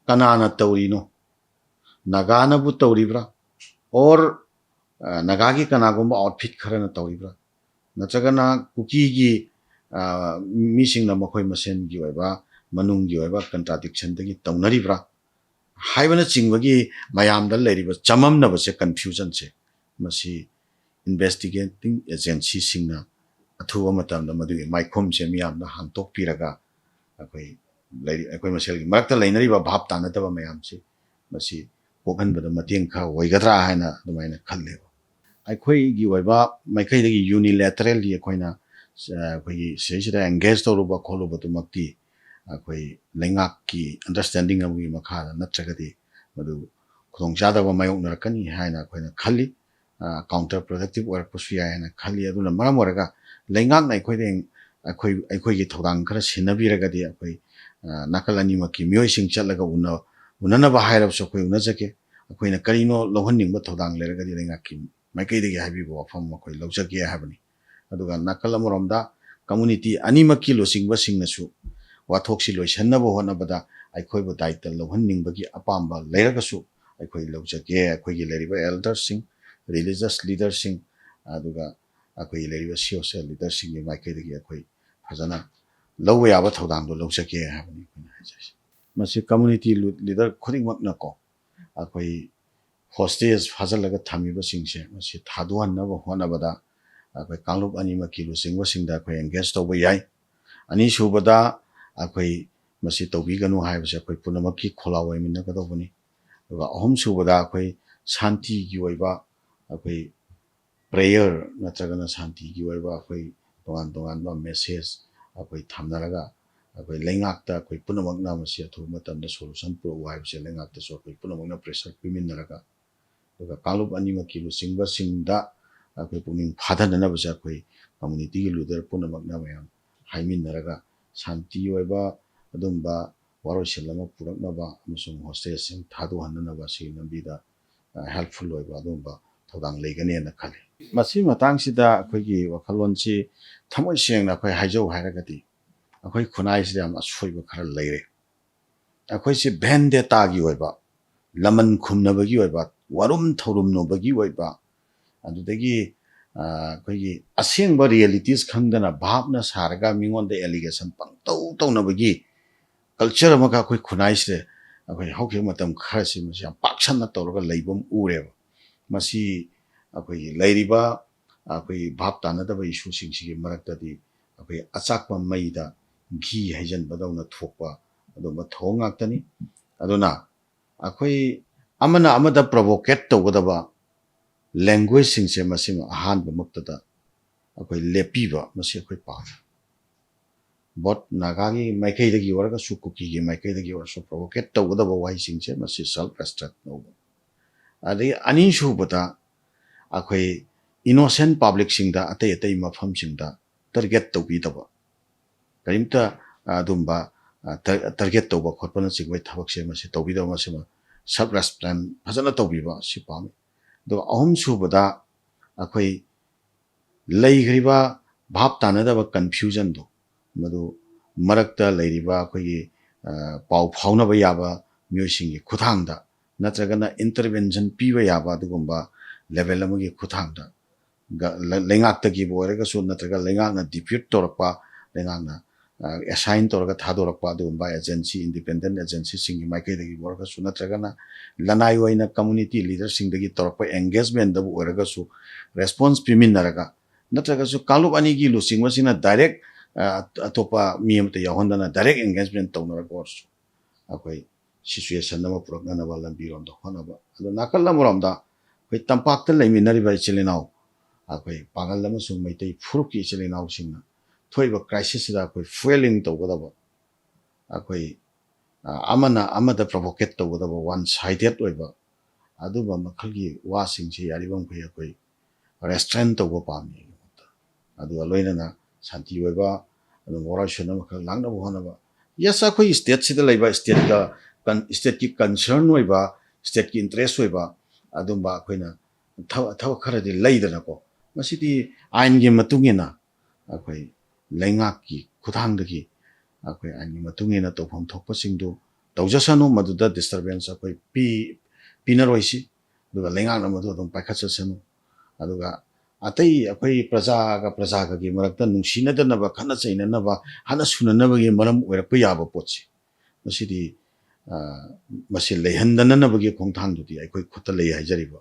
ꯀꯅꯥꯅ ꯇꯧꯔꯤꯅꯣ? ꯅꯥꯒꯥꯅꯕꯨ ꯇꯧꯔꯤꯕ꯭ꯔꯥ? Or, ꯑ, ꯅꯥꯒꯥꯒꯤ ꯀꯅꯥꯒꯨꯝꯕ outfit ꯈꯔꯅ ꯇꯧꯔꯤꯕ꯭ꯔꯥ? ꯅꯠꯇ꯭ꯔꯒꯅ ꯀꯨꯀꯤꯒꯤ, ꯑ, ꯃꯤꯁꯤꯡꯅ ꯃꯈꯣꯏ ꯃꯁꯦꯟꯒꯤ ꯑꯣꯏꯕ, ꯃꯅꯨꯡꯒꯤ ꯑꯣꯏꯕ contradiction ꯗꯒꯤ ꯇꯧꯅꯔꯤꯕ꯭ꯔꯥ? ꯍꯥꯏꯕꯅꯆꯤꯡꯕꯒꯤ ꯃꯌꯥꯝꯗ ꯂꯩꯔꯤꯕ ꯆꯃꯝꯅꯕꯁꯦ, confusion ꯁꯦ, ꯃꯁꯤ investigating agency ꯁꯤꯡꯅ ꯑꯊꯨꯕ ꯃꯇꯝꯗ ꯃꯗꯨꯒꯤ ꯃꯥꯏꯈꯨꯝꯁꯦ ꯃꯤꯌꯥꯝꯗ ꯍꯥꯡꯗꯣꯛꯄꯤꯔꯒ ꯑꯩꯈꯣꯏ ꯂꯩꯔꯤ-, ꯑꯩꯈꯣꯏ ꯃꯁꯦꯜꯒꯤ ꯃꯔꯛꯇ ꯂꯩꯅꯔꯤꯕ ꯚꯥꯞ ꯇꯥꯅꯗꯕ ꯃꯌꯥꯝꯁꯤ ꯃꯁꯤ ꯀꯣꯛꯍꯟꯕꯗ ꯃꯇꯦꯡ ꯈꯔ ꯑꯣꯏꯒꯗ꯭ꯔꯥ ꯍꯥꯏꯅ ꯑꯗꯨꯃꯥꯏꯅ ꯈꯜꯂꯦꯕ꯫ ꯑꯩꯈꯣꯏꯒꯤ ꯑꯣꯏꯕ ꯃꯥꯏꯀꯩꯗꯒꯤ unilaterally ꯑꯩꯈꯣꯏꯅ, ꯑ, ꯑꯩꯈꯣꯏꯒꯤ ꯁꯤꯗꯩꯁꯤꯗ engage ꯇꯧꯔꯨꯕ ꯈꯣꯠꯂꯨꯕꯗꯨꯃꯛꯇꯤ ꯑꯩꯈꯣꯏ ꯂꯩꯉꯥꯛꯀꯤ understanding ꯑꯃꯒꯤ ꯃꯈꯥꯗ ꯅꯠꯇ꯭ꯔꯒꯗꯤ ꯃꯗꯨ ꯈꯨꯗꯣꯡꯆꯥꯗꯕ ꯃꯥꯌꯣꯛꯅꯔꯛꯀꯅꯤ ꯍꯥꯏꯅ ꯑꯩꯈꯣꯏꯅ ꯈꯜꯂꯤ꯫ ꯑ, counter productive ꯑꯣꯏꯔꯛꯄꯁꯨ ꯌꯥꯏ ꯍꯥꯏꯅ ꯈꯜꯂꯤ꯫ ꯑꯗꯨꯅ ꯃꯔꯝ ꯑꯣꯏꯔꯒ ꯂꯩꯉꯥꯛꯅ ꯑꯩꯈꯣꯏꯗ, ꯑꯩꯈꯣꯏ, ꯑꯩꯈꯣꯏꯒꯤ ꯊꯧꯗꯥꯡ ꯈꯔ ꯁꯤꯟꯅꯕꯤꯔꯒꯗꯤ ꯑꯩꯈꯣꯏ, ꯑ, ꯅꯥꯀꯜ ꯑꯅꯤꯃꯛꯀꯤ ꯃꯤꯑꯣꯏꯁꯤꯡ ꯆꯠꯂꯒ ꯎꯅ-, ꯎꯅꯅꯕ ꯍꯥꯏꯔꯕꯁꯨ ꯑꯩꯈꯣꯏ ꯎꯅꯖꯒꯦ꯫ ꯑꯩꯈꯣꯏꯅ ꯀꯔꯤꯅꯣ ꯂꯧꯍꯟꯅꯤꯡꯕ ꯊꯧꯗꯥꯡ ꯂꯩꯔꯒꯗꯤ ꯂꯩꯉꯥꯛꯀꯤ ꯃꯥꯏꯀꯩꯗꯒꯤ ꯍꯥꯏꯕꯤꯕ ꯋꯥꯐꯝ ꯑꯩꯈꯣꯏ ꯂꯧꯖꯒꯦ ꯍꯥꯏꯕꯅꯤ꯫ ꯑꯗꯨꯒ ꯅꯥꯀꯜ ꯑꯃꯔꯣꯝꯗ community ꯑꯅꯤꯃꯛꯀꯤ ꯂꯨꯆꯤꯡꯕꯁꯤꯡꯅꯁꯨ ꯋꯥꯊꯣꯛꯁꯤ ꯂꯣꯏꯁꯤꯟꯅꯕ ꯍꯣꯠꯅꯕꯗ ꯑꯩꯈꯣꯏꯕꯨ ꯗꯥꯏꯇ ꯂꯧꯍꯟꯅꯤꯡꯕꯒꯤ ꯑꯄꯥꯝꯕ ꯂꯩꯔꯒꯁꯨ ꯑꯩꯈꯣꯏ ꯂꯧꯖꯒꯦ꯫ ꯑꯩꯈꯣꯏꯒꯤ ꯂꯩꯔꯤꯕ elder ꯁꯤꯡ, religious leader ꯁꯤꯡ, ꯑꯗꯨꯒ ꯑꯩꯈꯣꯏꯒꯤ ꯂꯩꯔꯤꯕ social leader ꯁꯤꯡꯒꯤ ꯃꯥꯏꯀꯩꯗꯒꯤ ꯑꯩꯈꯣꯏ ꯐꯖꯅ ꯂꯧꯕ ꯌꯥꯕ ꯊꯧꯗꯥꯡꯗꯣ ꯂꯧꯖꯒꯦ ꯍꯥꯏꯕꯅꯤ ꯑꯩꯈꯣꯏꯅ ꯍꯥꯏꯖꯔꯤꯁꯦ꯫ ꯃꯁꯤ community leader ꯈꯨꯗꯤꯡꯃꯛꯅꯀꯣ, ꯑꯩꯈꯣꯏ hostage ꯐꯥꯖꯤꯜꯂꯒ ꯊꯝꯃꯤꯕꯁꯤꯡꯁꯦ ꯃꯁꯤ ꯊꯥꯗꯣꯛꯍꯟꯅꯕ ꯍꯣꯠꯅꯕꯗ ꯑꯩꯈꯣꯏ ꯀꯥꯡꯂꯨꯞ ꯑꯅꯤꯃꯛꯀꯤ ꯂꯨꯆꯤꯡꯕꯁꯤꯡꯗ ꯑꯩꯈꯣꯏ engage ꯇꯧꯕ ꯌꯥꯏ꯫ ꯑꯅꯤꯁꯨꯕꯗ, ꯑꯩꯈꯣꯏ ꯃꯁꯤ ꯇꯧꯕꯤꯒꯅꯨ ꯍꯥꯏꯕꯁꯦ ꯑꯩꯈꯣꯏ ꯄꯨꯝꯅꯃꯛꯀꯤ ꯈꯣꯜꯂꯥꯎ ꯑꯣꯏꯃꯤꯟꯅꯒꯗꯧꯕꯅꯤ꯫ ꯑꯗꯨꯒ ꯑꯍꯨꯝꯁꯨꯕꯗ ꯑꯩꯈꯣꯏ ꯁꯥꯟꯇꯤꯒꯤ ꯑꯣꯏꯕ ꯑꯩꯈꯣꯏ prayer ꯅꯠꯇ꯭ꯔꯒꯅ ꯁꯥꯟꯇꯤꯒꯤ ꯑꯣꯏꯕ ꯑꯩꯈꯣꯏ ꯇꯣꯉꯥꯟ ꯇꯣꯉꯥꯟꯕ message ꯑꯩꯈꯣꯏ ꯊꯝꯅꯔꯒ ꯑꯩꯈꯣꯏ ꯂꯩꯉꯥꯛꯇ ꯑꯩꯈꯣꯏ ꯄꯨꯝꯅꯃꯛꯅ ꯃꯁꯤ ꯑꯊꯨꯕ ꯃꯇꯝꯗ solution ꯄꯨꯔꯛꯎ ꯍꯥꯏꯕꯁꯦ ꯂꯩꯉꯥꯛꯇꯁꯨ ꯑꯩꯈꯣꯏ ꯄꯨꯝꯅꯃꯛꯅ pressure ꯄꯤꯃꯤꯟꯅꯔꯒ ꯑꯗꯨꯒ ꯀꯥꯡꯂꯨꯞ ꯑꯅꯤꯃꯛꯀꯤ ꯂꯨꯆꯤꯡꯕꯁꯤꯡꯗ ꯑꯩꯈꯣꯏ ꯄꯨꯛꯅꯤꯡ ꯐꯥꯊꯅꯅꯕꯁꯦ ꯑꯩꯈꯣꯏ communityꯒꯤ leader ꯄꯨꯝꯅꯃꯛꯅ ꯃꯌꯥꯝ ꯍꯥꯏꯃꯤꯟꯅꯔꯒ ꯁꯥꯟꯇꯤ ꯑꯣꯏꯕ ꯑꯗꯨꯝꯕ ꯋꯥꯔꯣꯏꯁꯤꯟ ꯑꯃ ꯄꯨꯔꯛꯅꯕ ꯑꯃꯁꯨꯡ hostageꯁꯤꯡ ꯊꯥꯗꯣꯛꯍꯟꯅꯅꯕ ꯁꯤꯒꯤ ꯂꯝꯕꯤꯗ helpful ꯑꯣꯏꯕ ꯑꯗꯨꯒꯨꯝꯕ ꯊꯧꯗꯥꯡ ꯂꯩꯒꯅꯦꯅ ꯈꯜꯂꯤ꯫ ꯃꯁꯤ ꯃꯇꯥꯡꯁꯤꯗ ꯑꯩꯈꯣꯏꯒꯤ ꯋꯥꯈꯜꯂꯣꯟꯁꯤ ꯊꯃꯣꯏ ꯁꯦꯡꯅ ꯑꯩꯈꯣꯏ ꯍꯥꯏꯖꯧ ꯍꯥꯏꯔꯒꯗꯤ ꯑꯩꯈꯣꯏ ꯈꯨꯟꯅꯥꯏꯁꯤꯗ ꯌꯥꯝ ꯑꯁꯣꯏꯕ ꯈꯔ ꯂꯩꯔꯦ꯫ ꯑꯩꯈꯣꯏꯁꯤ vendettaꯒꯤ ꯑꯣꯏꯕ, ꯂꯃꯟ ꯈꯨꯝꯅꯕꯒꯤ ꯑꯣꯏꯕ, ꯋꯥꯔꯨꯝ ꯊꯧꯔꯨꯝꯅꯕꯒꯤ ꯑꯣꯏꯕ, ꯑꯗꯨꯗꯒꯤ ꯑꯩꯈꯣꯏꯒꯤ ꯑꯁꯦꯡꯕ realities ꯈꯪꯗꯅ ꯚꯥꯞꯅ ꯁꯥꯔꯒ ꯃꯤꯉꯣꯟꯗ allegation ꯄꯪꯇꯧ ꯇꯧꯅꯕꯒꯤ culture ꯑꯃꯒ ꯑꯩꯈꯣꯏ ꯈꯨꯟꯅꯥꯏꯁꯤꯗ ꯑꯩꯈꯣꯏ ꯍꯧꯈꯤꯕ ꯃꯇꯝ ꯈꯔꯁꯤ ꯃꯁꯤ ꯌꯥꯝ ꯄꯥꯛꯁꯟꯅ ꯇꯧꯔꯒ ꯂꯩꯕ ꯑꯃ ꯎꯔꯦꯕ꯫ ꯃꯁꯤ ꯑꯩꯈꯣꯏꯒꯤ ꯂꯩꯔꯤꯕ ꯑꯩꯈꯣꯏ ꯚꯥꯞ ꯇꯥꯅꯗꯕ issueꯁꯤꯡꯁꯤꯒꯤ ꯃꯔꯛꯇꯗꯤ ꯑꯩꯈꯣꯏ ꯑꯆꯥꯛꯄ ꯃꯩꯗ ꯘꯤ ꯍꯩꯖꯤꯟꯕꯗꯧꯅ ꯊꯣꯛꯄ ꯑꯗꯨꯒꯨꯝꯕ ꯊꯧꯑꯣꯡ ꯉꯥꯛꯇꯅꯤ꯫ ꯑꯗꯨꯅ ꯑꯩꯈꯣꯏ ꯑꯃꯅ ꯑꯃꯗ provocate ꯇꯧꯒꯗꯕ languageꯁꯤꯡꯁꯦ ꯃꯁꯤꯃ ꯑꯍꯥꯟꯕꯃꯛꯇꯗ ꯑꯩꯈꯣꯏ ꯂꯦꯞꯄꯤꯕ ꯃꯁꯤ ꯑꯩꯈꯣꯏ ꯄꯥꯝꯃꯤ꯫ Both ꯅꯥꯒꯥꯒꯤ ꯃꯥꯏꯀꯩꯗꯒꯤ ꯑꯣꯏꯔꯒꯁꯨ ꯀꯨꯀꯤꯒꯤ ꯃꯥꯏꯀꯩꯗꯒꯤ ꯑꯣꯏꯔꯁꯨ provocate ꯇꯧꯒꯗꯕ ꯋꯥꯍꯩꯁꯤꯡꯁꯦ ꯃꯁꯤ self restraint ꯂꯧꯕ꯫ ꯑꯗꯒꯤ ꯑꯅꯤꯁꯨꯕꯗ ꯑꯩꯈꯣꯏ innocent publicꯁꯤꯡꯗ ꯑꯇꯩ ꯑꯇꯩ ꯃꯐꯝꯁꯤꯡꯗ target ꯇꯧꯕꯤꯗꯕ, ꯀꯔꯤꯝꯇ ꯑꯗꯨꯝꯕ target ꯇꯧꯕ ꯈꯣꯠꯄꯅꯆꯤꯡꯕꯒꯤ ꯊꯕꯛꯁꯦ ꯃꯁꯤ ꯇꯧꯕꯤꯗꯕ, ꯃꯁꯤꯃ self restraint ꯐꯖꯅ ꯇꯧꯕꯤꯕ ꯁꯤ ꯄꯥꯝꯃꯤ꯫ ꯑꯗꯨꯒ ꯑꯍꯨꯝꯁꯨꯕꯗ ꯑꯩꯈꯣꯏ ꯂꯩꯈ꯭ꯔꯤꯕ ꯚꯥꯞ ꯇꯥꯅꯗꯕ confusionꯗꯣ ꯃꯗꯨ ꯃꯔꯛꯇ ꯂꯩꯔꯤꯕ ꯑꯩꯈꯣꯏꯒꯤ ꯄꯥꯎ ꯐꯥꯎꯅꯕ ꯌꯥꯕ ꯃꯤꯑꯣꯏꯁꯤꯡꯒꯤ ꯈꯨꯠꯊꯥꯡꯗ ꯅꯠꯇ꯭ꯔꯒꯅ intervention ꯄꯤꯕ ꯌꯥꯕ ꯑꯗꯨꯒꯨꯝꯕ level ꯑꯃꯒꯤ ꯈꯨꯠꯊꯥꯡꯗ ꯂꯩꯉꯥꯛꯇꯒꯤꯕꯨ ꯑꯣꯏꯔꯒꯁꯨ ꯅꯠꯇ꯭ꯔꯒ ꯂꯩꯉꯥꯛꯅ depute ꯇꯧꯔꯛꯄ, ꯂꯩꯉꯥꯛꯅ assign ꯇꯧꯔꯒ ꯊꯥꯗꯣꯔꯛꯄ ꯑꯗꯨꯒꯨꯝꯕ agency, independent agencyꯁꯤꯡꯒꯤ ꯃꯥꯏꯀꯩꯗꯒꯤꯕꯨ ꯑꯣꯏꯔꯒꯁꯨ ꯅꯠꯇ꯭ꯔꯒꯅ ꯂꯅꯥꯏ ꯑꯣꯏꯅ community leaderꯁꯤꯡꯗꯒꯤ ꯇꯧꯔꯛꯄ engagementꯗꯕꯨ ꯑꯣꯏꯔꯒꯁꯨ response ꯄꯤꯃꯤꯟꯅꯔꯒ ꯅꯠꯇ꯭ꯔꯒꯁꯨ ꯀꯥꯡꯂꯨꯞ ꯑꯅꯤꯒꯤ ꯂꯨꯆꯤꯡꯕꯁꯤꯡꯅ direct ꯑ, ꯑꯇꯣꯞꯄ ꯃꯤ ꯑꯃꯠꯇ ꯌꯥꯎꯍꯟꯗꯅ direct engagement ꯇꯧꯅꯔꯒ ꯑꯣꯏꯔꯁꯨ ꯑꯩꯈꯣꯏ situation ꯑꯃ ꯄꯨꯔꯛꯅꯅꯕ ꯂꯝꯕꯤꯔꯣꯝꯗ ꯍꯣꯠꯅꯕ꯫ ꯑꯗꯣ ꯅꯥꯀꯜ ꯑꯃꯔꯣꯝꯗ ꯑꯩꯈꯣꯏ ꯇꯝꯄꯥꯛꯇ ꯂꯩꯃꯤꯟꯅꯔꯤꯕ ꯏꯆꯤꯜ ꯏꯅꯥꯎ, ꯑꯩꯈꯣꯏ ꯄꯥꯡꯒꯜ ꯑꯃꯁꯨꯡ ꯃꯩꯇꯩ ꯐꯨꯔꯨꯞꯀꯤ ꯏꯆꯤꯜ ꯏꯅꯥꯎꯁꯤꯡꯅ ꯊꯣꯛꯏꯕ crisis ꯁꯤꯗ ꯑꯩꯈꯣꯏ fueling ꯇꯧꯒꯗꯕ, ꯑꯩꯈꯣꯏ, ꯑ, ꯑꯃꯅ ꯑꯃꯗ provocate ꯇꯧꯒꯗꯕ one sided ꯑꯣꯏꯕ ꯑꯗꯨꯝꯕ ꯃꯈꯜꯒꯤ ꯋꯥꯁꯤꯡꯁꯤ ꯌꯥꯔꯤꯕ ꯃꯈꯩ ꯑꯩꯈꯣꯏ restrain ꯇꯧꯕ ꯄꯥꯝꯃꯤ ꯑꯩꯒꯤꯗꯃꯛꯇ꯫ ꯑꯗꯨꯒ ꯂꯣꯏꯅꯅ ꯁꯥꯟꯇꯤ ꯑꯣꯏꯕ, ꯑꯗꯨꯝ ꯋꯥꯔꯣꯏꯁꯤꯟ ꯑꯃꯈꯛ ꯂꯥꯛꯅꯕ ꯍꯣꯠꯅꯕ꯫ Yes, ꯑꯩꯈꯣꯏ state ꯁꯤꯗ ꯂꯩꯕ state ꯀ ꯀꯟ-, state ꯀꯤ concern ꯑꯣꯏꯕ, state ꯀꯤ interest ꯑꯣꯏꯕ ꯑꯗꯨꯝꯕ ꯑꯩꯈꯣꯏꯅ ꯊꯕ-, ꯊꯕꯛ ꯈꯔꯗꯤ ꯂꯩꯗꯅꯀꯣ꯫ ꯃꯁꯤꯗꯤ ꯑꯥꯏꯟꯒꯤ ꯃꯇꯨꯡ ꯏꯟꯅ ꯑꯩꯈꯣꯏ ꯂꯩꯉꯥꯛꯀꯤ ꯈꯨꯠꯊꯥꯡꯗꯒꯤ ꯑꯩꯈꯣꯏ ꯑꯥꯏꯟꯒꯤ ꯃꯇꯨꯡ ꯏꯟꯅ ꯇꯧꯐꯝ ꯊꯣꯛꯄꯁꯤꯡꯗꯨ ꯇꯧꯖꯁꯅꯨ, ꯃꯗꯨꯗ disturbance ꯑꯩꯈꯣꯏ ꯄꯤ-, ꯄꯤꯅꯔꯣꯏꯁꯤ꯫ ꯑꯗꯨꯒ ꯂꯩꯉꯥꯛꯅ ꯃꯗꯨ ꯑꯗꯨꯝ ꯄꯥꯏꯈꯠꯆꯁꯅꯨ꯫ ꯑꯗꯨꯒ ꯑꯇꯩ ꯑꯩꯈꯣꯏ ꯄ꯭ꯔꯖꯥꯒ ꯄ꯭ꯔꯖꯥꯒꯒꯤ ꯃꯔꯛꯇ ꯅꯨꯡꯁꯤꯅꯗꯅꯕ, ꯈꯠꯅ ꯆꯩꯅꯅꯕ, ꯍꯥꯠꯅ ꯁꯨꯅꯅꯕꯒꯤ ꯃꯔꯝ ꯑꯣꯏꯔꯛꯄ ꯌꯥꯕ ꯄꯣꯠꯁꯤ, ꯃꯁꯤꯗꯤ, ꯑ, ꯃꯁꯤ ꯂꯩꯍꯟꯗꯅꯅꯕꯒꯤ ꯈꯣꯡꯊꯥꯡꯗꯨꯗꯤ ꯑꯩꯈꯣꯏ ꯈꯨꯠꯇ ꯂꯩ ꯍꯥꯏꯖꯔꯤꯕ꯫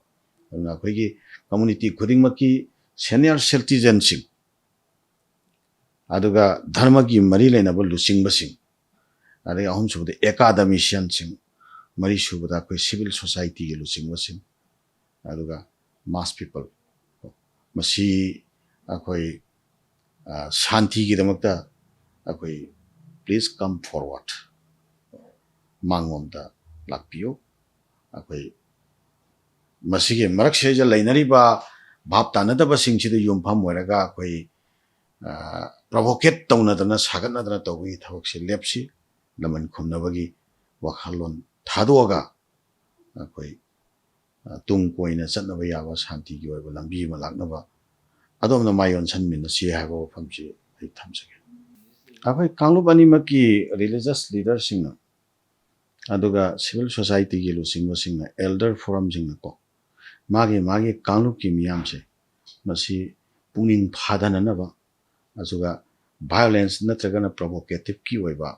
ꯑꯗꯨꯅ ꯑꯩꯈꯣꯏꯒꯤ community ꯈꯨꯗꯤꯡꯃꯛꯀꯤ senior citizenꯁꯤꯡ, ꯑꯗꯨꯒ ꯙꯔꯃꯒꯤ ꯃꯔꯤ ꯂꯩꯅꯕ ꯂꯨꯆꯤꯡꯕꯁꯤꯡ, ꯑꯗꯒꯤ ꯑꯍꯨꯝꯁꯨꯕꯗ academicianꯁꯤꯡ, ꯃꯔꯤꯁꯨꯕꯗ ꯑꯩꯈꯣꯏ civil societyꯒꯤ ꯂꯨꯆꯤꯡꯕꯁꯤꯡ, ꯑꯗꯨꯒ mass people, ꯃꯁꯤ ꯑꯩꯈꯣꯏ, ꯑ, ꯁꯥꯟꯇꯤꯒꯤꯗꯃꯛꯇ ꯑꯩꯈꯣꯏ please come forward, ꯃꯥꯡꯂꯣꯝꯗ ꯂꯥꯛꯄꯤꯌꯨ꯫ ꯑꯩꯈꯣꯏ ꯃꯁꯤꯒꯤ ꯃꯔꯛꯁꯤꯗ ꯂꯩꯅꯔꯤꯕ ꯚꯥꯞ ꯇꯥꯅꯗꯕꯁꯤꯡꯁꯤꯗ ꯌꯨꯝꯐꯝ ꯑꯣꯏꯔꯒ ꯑꯩꯈꯣꯏ, ꯑ, provocate ꯇꯧꯅꯗꯅ ꯁꯥꯒꯠꯅꯗꯅ ꯇꯧꯕꯒꯤ ꯊꯕꯛꯁꯤ ꯂꯦꯞꯁꯤ꯫ ꯂꯃꯟ ꯈꯨꯝꯅꯕꯒꯤ ꯋꯥꯈꯜꯂꯣꯟ ꯊꯥꯗꯣꯛꯑꯒ ꯑꯩꯈꯣꯏ, ꯑ, ꯇꯨꯡ ꯀꯣꯏꯅ ꯆꯠꯅꯕ ꯌꯥꯕ ꯁꯥꯟꯇꯤꯒꯤ ꯑꯣꯏꯕ ꯂꯝꯕꯤ ꯑꯃ ꯂꯥꯛꯅꯕ ꯑꯗꯣꯝꯗ ꯃꯥꯏ ꯑꯣꯟꯁꯤꯟꯃꯤꯟꯅꯁꯤ ꯍꯥꯏꯕ ꯋꯥꯐꯝꯁꯤ ꯑꯩ ꯊꯝꯖꯒꯦ꯫ ꯑꯩꯈꯣꯏ ꯀꯥꯡꯂꯨꯞ ꯑꯅꯤꯃꯛꯀꯤ religious leaderꯁꯤꯡꯅ, ꯑꯗꯨꯒ civil societyꯒꯤ ꯂꯨꯆꯤꯡꯕꯁꯤꯡꯅ, elder forumꯁꯤꯡꯅꯀꯣ, ꯃꯥꯒꯤ ꯃꯥꯒꯤ ꯀꯥꯡꯂꯨꯞꯀꯤ ꯃꯤꯌꯥꯝꯁꯦ ꯃꯁꯤ ꯄꯨꯛꯅꯤꯡ ꯐꯥꯗꯅꯅꯕ, ꯑꯗꯨꯒ violence ꯅꯠꯇ꯭ꯔꯒꯅ provocativeꯀꯤ ꯑꯣꯏꯕ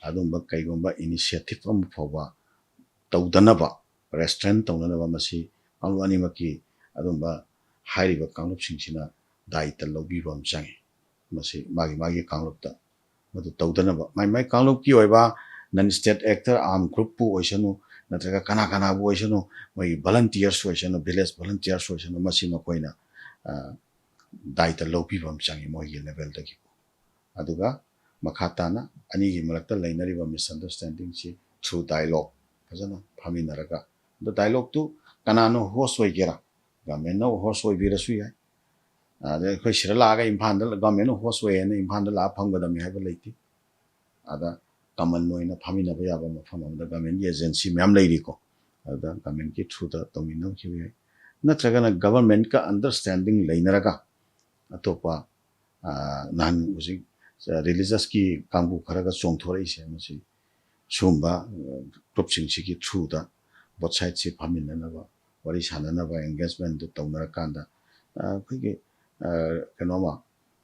ꯑꯗꯨꯝꯕ ꯀꯩꯒꯨꯝꯕ initiative ꯑꯃ ꯐꯥꯎꯕ ꯇꯧꯗꯅꯕ, restrain ꯇꯧꯅꯅꯕ ꯃꯁꯤ ꯀꯥꯡꯂꯨꯞ ꯑꯅꯤꯃꯛꯀꯤ ꯑꯗꯨꯝꯕ ꯍꯥꯏꯔꯤꯕ ꯀꯥꯡꯂꯨꯞꯁꯤꯡꯁꯤꯅ ꯗꯥꯌꯤꯠꯇ ꯂꯧꯕꯤꯕ ꯑꯃ ꯆꯪꯉꯤ꯫ ꯃꯁꯤ ꯃꯥꯒꯤ ꯃꯥꯒꯤ ꯀꯥꯡꯂꯨꯞꯇ ꯃꯗꯨ ꯇꯧꯗꯅꯕ, ꯃꯥꯏ ꯃꯥꯏ ꯀꯥꯡꯂꯨꯞꯀꯤ ꯑꯣꯏꯕ non state actor, arm group ꯄꯨ ꯑꯣꯏꯁꯅꯨ, ꯅꯠꯇ꯭ꯔꯒ ꯀꯅꯥ ꯀꯅꯥꯕꯨ ꯑꯣꯏꯁꯅꯨ, ꯃꯣꯏꯒꯤ volunteers ꯑꯣꯏꯁꯅꯨ, village volunteers ꯑꯣꯏꯁꯅꯨ, ꯃꯁꯤ ꯃꯈꯣꯏꯅ, ꯑ, ꯗꯥꯏꯇ ꯂꯧꯕꯤꯕ ꯑꯃ ꯆꯪꯉꯤ ꯃꯣꯏꯒꯤ level ꯗꯒꯤ꯫ ꯑꯗꯨꯒ ꯃꯈꯥ ꯇꯥꯅ ꯑꯅꯤꯒꯤ ꯃꯔꯛꯇ ꯂꯩꯅꯔꯤꯕ misunderstanding ꯁꯤ through dialogue ꯐꯖꯅ ꯐꯝꯃꯤꯟꯅꯔꯒ, ꯑꯗꯣ dialogue ꯇꯨ ꯀꯅꯥꯅꯣ host ꯑꯣꯏꯒꯦꯔꯥ, government ꯅ host ꯑꯣꯏꯕꯤꯔꯁꯨ ꯌꯥꯏ, ꯑꯗꯩ ꯑꯩꯈꯣꯏ ꯁꯤꯗ ꯂꯥꯛꯑꯒ ꯏꯝꯐꯥꯜꯗ government ꯅ host ꯑꯣꯏꯌꯦꯅ ꯏꯝꯐꯥꯜꯗ ꯂꯥꯛꯑ ꯐꯝꯒꯗꯕꯅꯤ ꯍꯥꯏꯕ ꯂꯩꯇꯦ꯫ ꯑꯗ common ꯑꯣꯏꯅ ꯐꯝꯃꯤꯟꯅꯕ ꯌꯥꯕ ꯃꯐꯝ ꯑꯃꯗ government ꯀꯤ agency ꯃꯌꯥꯝ ꯂꯩꯔꯤꯀꯣ, ꯑꯗꯨꯗ government ꯀꯤ through ꯗ ꯇꯧꯃꯤꯟꯅꯈꯤꯕ ꯌꯥꯏ꯫ ꯅꯠꯇ꯭ꯔꯒꯅ government ꯀ understanding ꯂꯩꯅꯔꯒ ꯑꯇꯣꯞꯄ, ꯑ, ꯅꯍꯥꯟ ꯍꯧꯖꯤꯛ, ꯑ, religious ꯀꯤ ꯀꯥꯡꯕꯨ ꯈꯔꯒ ꯆꯣꯡꯊꯣꯔꯛꯏꯁꯦ, ꯃꯁꯤ ꯁꯤꯒꯨꯝꯕ, ꯑ, group ꯁꯤꯡꯁꯤꯒꯤ through ꯗ both side ꯁꯤ ꯐꯝꯃꯤꯟꯅꯅꯕ, ꯋꯥꯔꯤ ꯁꯥꯟꯅꯅꯕ engagement ꯗꯨ ꯇꯧꯅꯔꯀꯥꯟꯗ, ꯑ, ꯑꯩꯈꯣꯏꯒꯤ, ꯑ, ꯀꯩꯅꯣꯃ,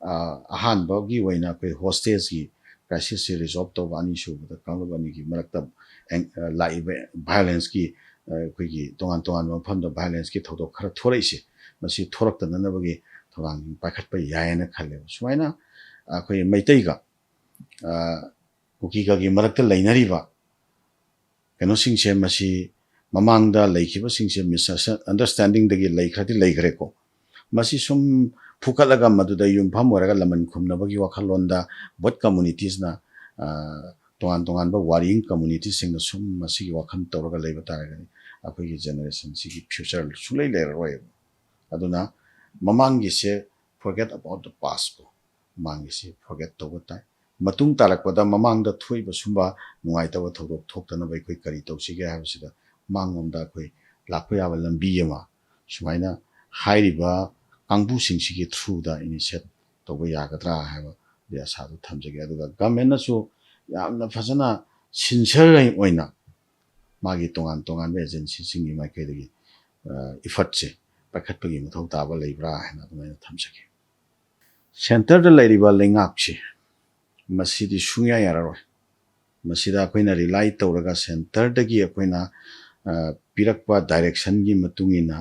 ꯑ, ꯑꯍꯥꯟꯕꯒꯤ ꯑꯣꯏꯅ ꯑꯩꯈꯣꯏ hostage ꯀꯤ crisis ꯁꯤ resolve ꯇꯧꯕ, ꯑꯅꯤꯁꯨꯕꯗ ꯀꯥꯡꯂꯨꯞ ꯑꯅꯤꯒꯤ ꯃꯔꯛꯇ ꯑꯦꯡ-, ꯑ, ꯂꯥꯛꯏꯕ violence ꯀꯤ, ꯑ, ꯑꯩꯈꯣꯏꯒꯤ ꯇꯣꯉꯥꯟ ꯇꯣꯉꯥꯟꯕ ꯃꯐꯝꯗ violence ꯀꯤ ꯊꯧꯗꯣꯛ ꯈꯔ ꯊꯣꯔꯛꯏꯁꯦ, ꯃꯁꯤ ꯊꯣꯔꯛꯇꯅꯅꯕꯒꯤ ꯊꯧꯔꯥꯡꯁꯤꯡ ꯄꯥꯏꯈꯠꯄ ꯌꯥꯏꯌꯦꯅ ꯈꯜꯂꯦꯕ꯫ ꯁꯨꯃꯥꯏꯅ ꯑꯩꯈꯣꯏ ꯃꯩꯇꯩꯒ, ꯑ, ꯀꯨꯀꯤꯒꯒꯤ ꯃꯔꯛꯇ ꯂꯩꯅꯔꯤꯕ ꯀꯩꯅꯣꯁꯤꯡꯁꯦ, ꯃꯁꯤ ꯃꯃꯥꯡꯗ ꯂꯩꯈꯤꯕꯁꯤꯡꯁꯦ misunderstanding ꯗꯒꯤ ꯂꯩꯈ꯭ꯔꯗꯤ ꯂꯩꯈ꯭ꯔꯦꯀꯣ꯫ ꯃꯁꯤ ꯁꯨꯝ ꯐꯨꯀꯠꯂꯒ ꯃꯗꯨꯗ ꯌꯨꯝꯐꯝ ꯑꯣꯏꯔꯒ ꯂꯃꯟ ꯈꯨꯝꯅꯕꯒꯤ ꯋꯥꯈꯜꯂꯣꯟꯗ both communities ꯅ, ꯑ, ꯇꯣꯉꯥꯟ ꯇꯣꯉꯥꯟꯕ warring communities ꯁꯤꯡꯅ ꯁꯨꯝ ꯃꯁꯤꯒꯤ ꯋꯥꯈꯜ ꯇꯧꯔꯒ ꯂꯩꯕ ꯇꯥꯔꯒꯗꯤ ꯑꯩꯈꯣꯏꯒꯤ generation ꯁꯤꯒꯤ future ꯁꯨꯡꯂꯩ ꯂꯩꯔꯔꯣꯏꯕ꯫ ꯑꯗꯨꯅ ꯃꯃꯥꯡꯒꯤꯁꯦ forget about the past ꯀꯣ, ꯃꯃꯥꯡꯒꯤꯁꯦ forget ꯇꯧꯕ ꯇꯥꯏ꯫ ꯃꯇꯨꯡ ꯇꯥꯔꯛꯄꯗ ꯃꯃꯥꯡꯗ ꯊꯣꯛꯏꯕ ꯁꯨꯝꯕ ꯅꯨꯡꯉꯥꯏꯇꯕ ꯊꯧꯗꯣꯛ ꯊꯣꯛꯇꯅꯕ ꯑꯩꯈꯣꯏ ꯀꯔꯤ ꯇꯧꯁꯤꯒꯦ ꯍꯥꯏꯕꯁꯤꯗ ꯃꯥꯡꯂꯣꯝꯗ ꯑꯩꯈꯣꯏ ꯂꯥꯛꯄ ꯌꯥꯕ ꯂꯝꯕꯤ ꯑꯃ ꯁꯨꯃꯥꯏꯅ ꯍꯥꯏꯔꯤꯕ ꯀꯥꯡꯕꯨꯁꯤꯡꯁꯤꯒꯤ through ꯗ initiate ꯇꯧꯕ ꯌꯥꯒꯗ꯭ꯔꯥ ꯍꯥꯏꯕꯒꯤ ꯑꯁꯥꯗꯨ ꯊꯝꯖꯒꯦ꯫ ꯑꯗꯨꯒ government ꯅꯁꯨ ꯌꯥꯝꯅ ꯐꯖꯅ sincere ꯑꯣꯏꯅ ꯃꯥꯒꯤ ꯇꯣꯉꯥꯟ ꯇꯣꯉꯥꯟꯕ agency ꯁꯤꯡꯒꯤ ꯃꯥꯏꯀꯩꯗꯒꯤ, ꯑ, effort ꯁꯦ ꯄꯥꯏꯈꯠꯄꯒꯤ ꯃꯊꯧ ꯇꯥꯕ ꯂꯩꯕ꯭ꯔꯥ ꯍꯥꯏꯅ ꯑꯗꯨꯃꯥꯏꯅ ꯊꯝꯖꯒꯦ꯫ Centre ꯗ ꯂꯩꯔꯤꯕ ꯂꯩꯉꯥꯛꯁꯤ ꯃꯁꯤꯗꯤ ꯁꯨꯡꯌꯥ ꯌꯥꯔꯔꯣꯏ꯫ ꯃꯁꯤꯗ ꯑꯩꯈꯣꯏꯅ rely ꯇꯧꯔꯒ centre ꯗꯒꯤ ꯑꯩꯈꯣꯏꯅ, ꯑ, ꯄꯤꯔꯛꯄ direction ꯒꯤ ꯃꯇꯨꯡ ꯏꯟꯅ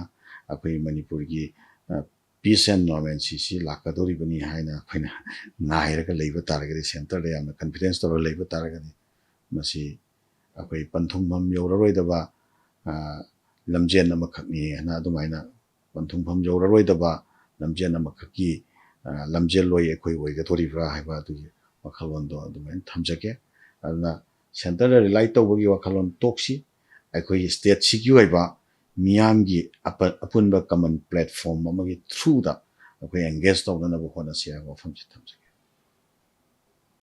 ꯑꯩꯈꯣꯏ ꯃꯅꯤꯄꯨꯔꯒꯤ, ꯑ, peace and normalcy ꯁꯤ ꯂꯥꯛꯀꯗꯧꯔꯤꯕꯅꯤ ꯍꯥꯏꯅ ꯑꯩꯈꯣꯏꯅ ꯉꯥꯏꯔꯒ ꯂꯩꯕ ꯇꯥꯔꯒꯗꯤ, centreꯗ ꯌꯥꯝꯅ confidence ꯇꯧꯔꯒ ꯂꯩꯕ ꯇꯥꯔꯒꯗꯤ, ꯃꯁꯤ ꯑꯩꯈꯣꯏ ꯄꯟꯊꯨꯡꯐꯝ ꯌꯧꯔꯔꯣꯏꯗꯕ, ꯑ, ꯂꯝꯖꯦꯟ ꯑꯃꯈꯛꯅꯤ ꯍꯥꯏꯅ ꯑꯗꯨꯃꯥꯏꯅ ꯄꯟꯊꯨꯡꯐꯝ ꯌꯧꯔꯔꯣꯏꯗꯕ ꯂꯝꯖꯦꯟ ꯑꯃꯈꯛꯀꯤ, ꯑ, ꯂꯝꯖꯦꯜꯂꯣꯏ ꯑꯩꯈꯣꯏ ꯑꯣꯏꯒꯗꯧꯔꯤꯕ꯭ꯔꯥ ꯍꯥꯏꯕ ꯑꯗꯨꯒꯤ ꯋꯥꯈꯜꯂꯣꯟꯗꯣ ꯑꯗꯨꯃꯥꯏꯅ ꯊꯝꯖꯒꯦ꯫ ꯑꯗꯨꯅ centreꯗ rely ꯇꯧꯕꯒꯤ ꯋꯥꯈꯜꯂꯣꯟ ꯇꯣꯛꯁꯤ꯫ ꯑꯩꯈꯣꯏꯒꯤ stateꯁꯤꯒꯤ ꯑꯣꯏꯕ ꯃꯤꯌꯥꯝꯒꯤ ꯑꯄ-, ꯑꯄꯨꯟꯕ common platform ꯑꯃꯒꯤ throughꯗ ꯑꯩꯈꯣꯏ engage ꯇꯧꯅꯅꯕ ꯍꯣꯠꯅꯁꯤ ꯍꯥꯏꯕ ꯋꯥꯐꯝꯁꯤ ꯊꯝꯖꯒꯦ꯫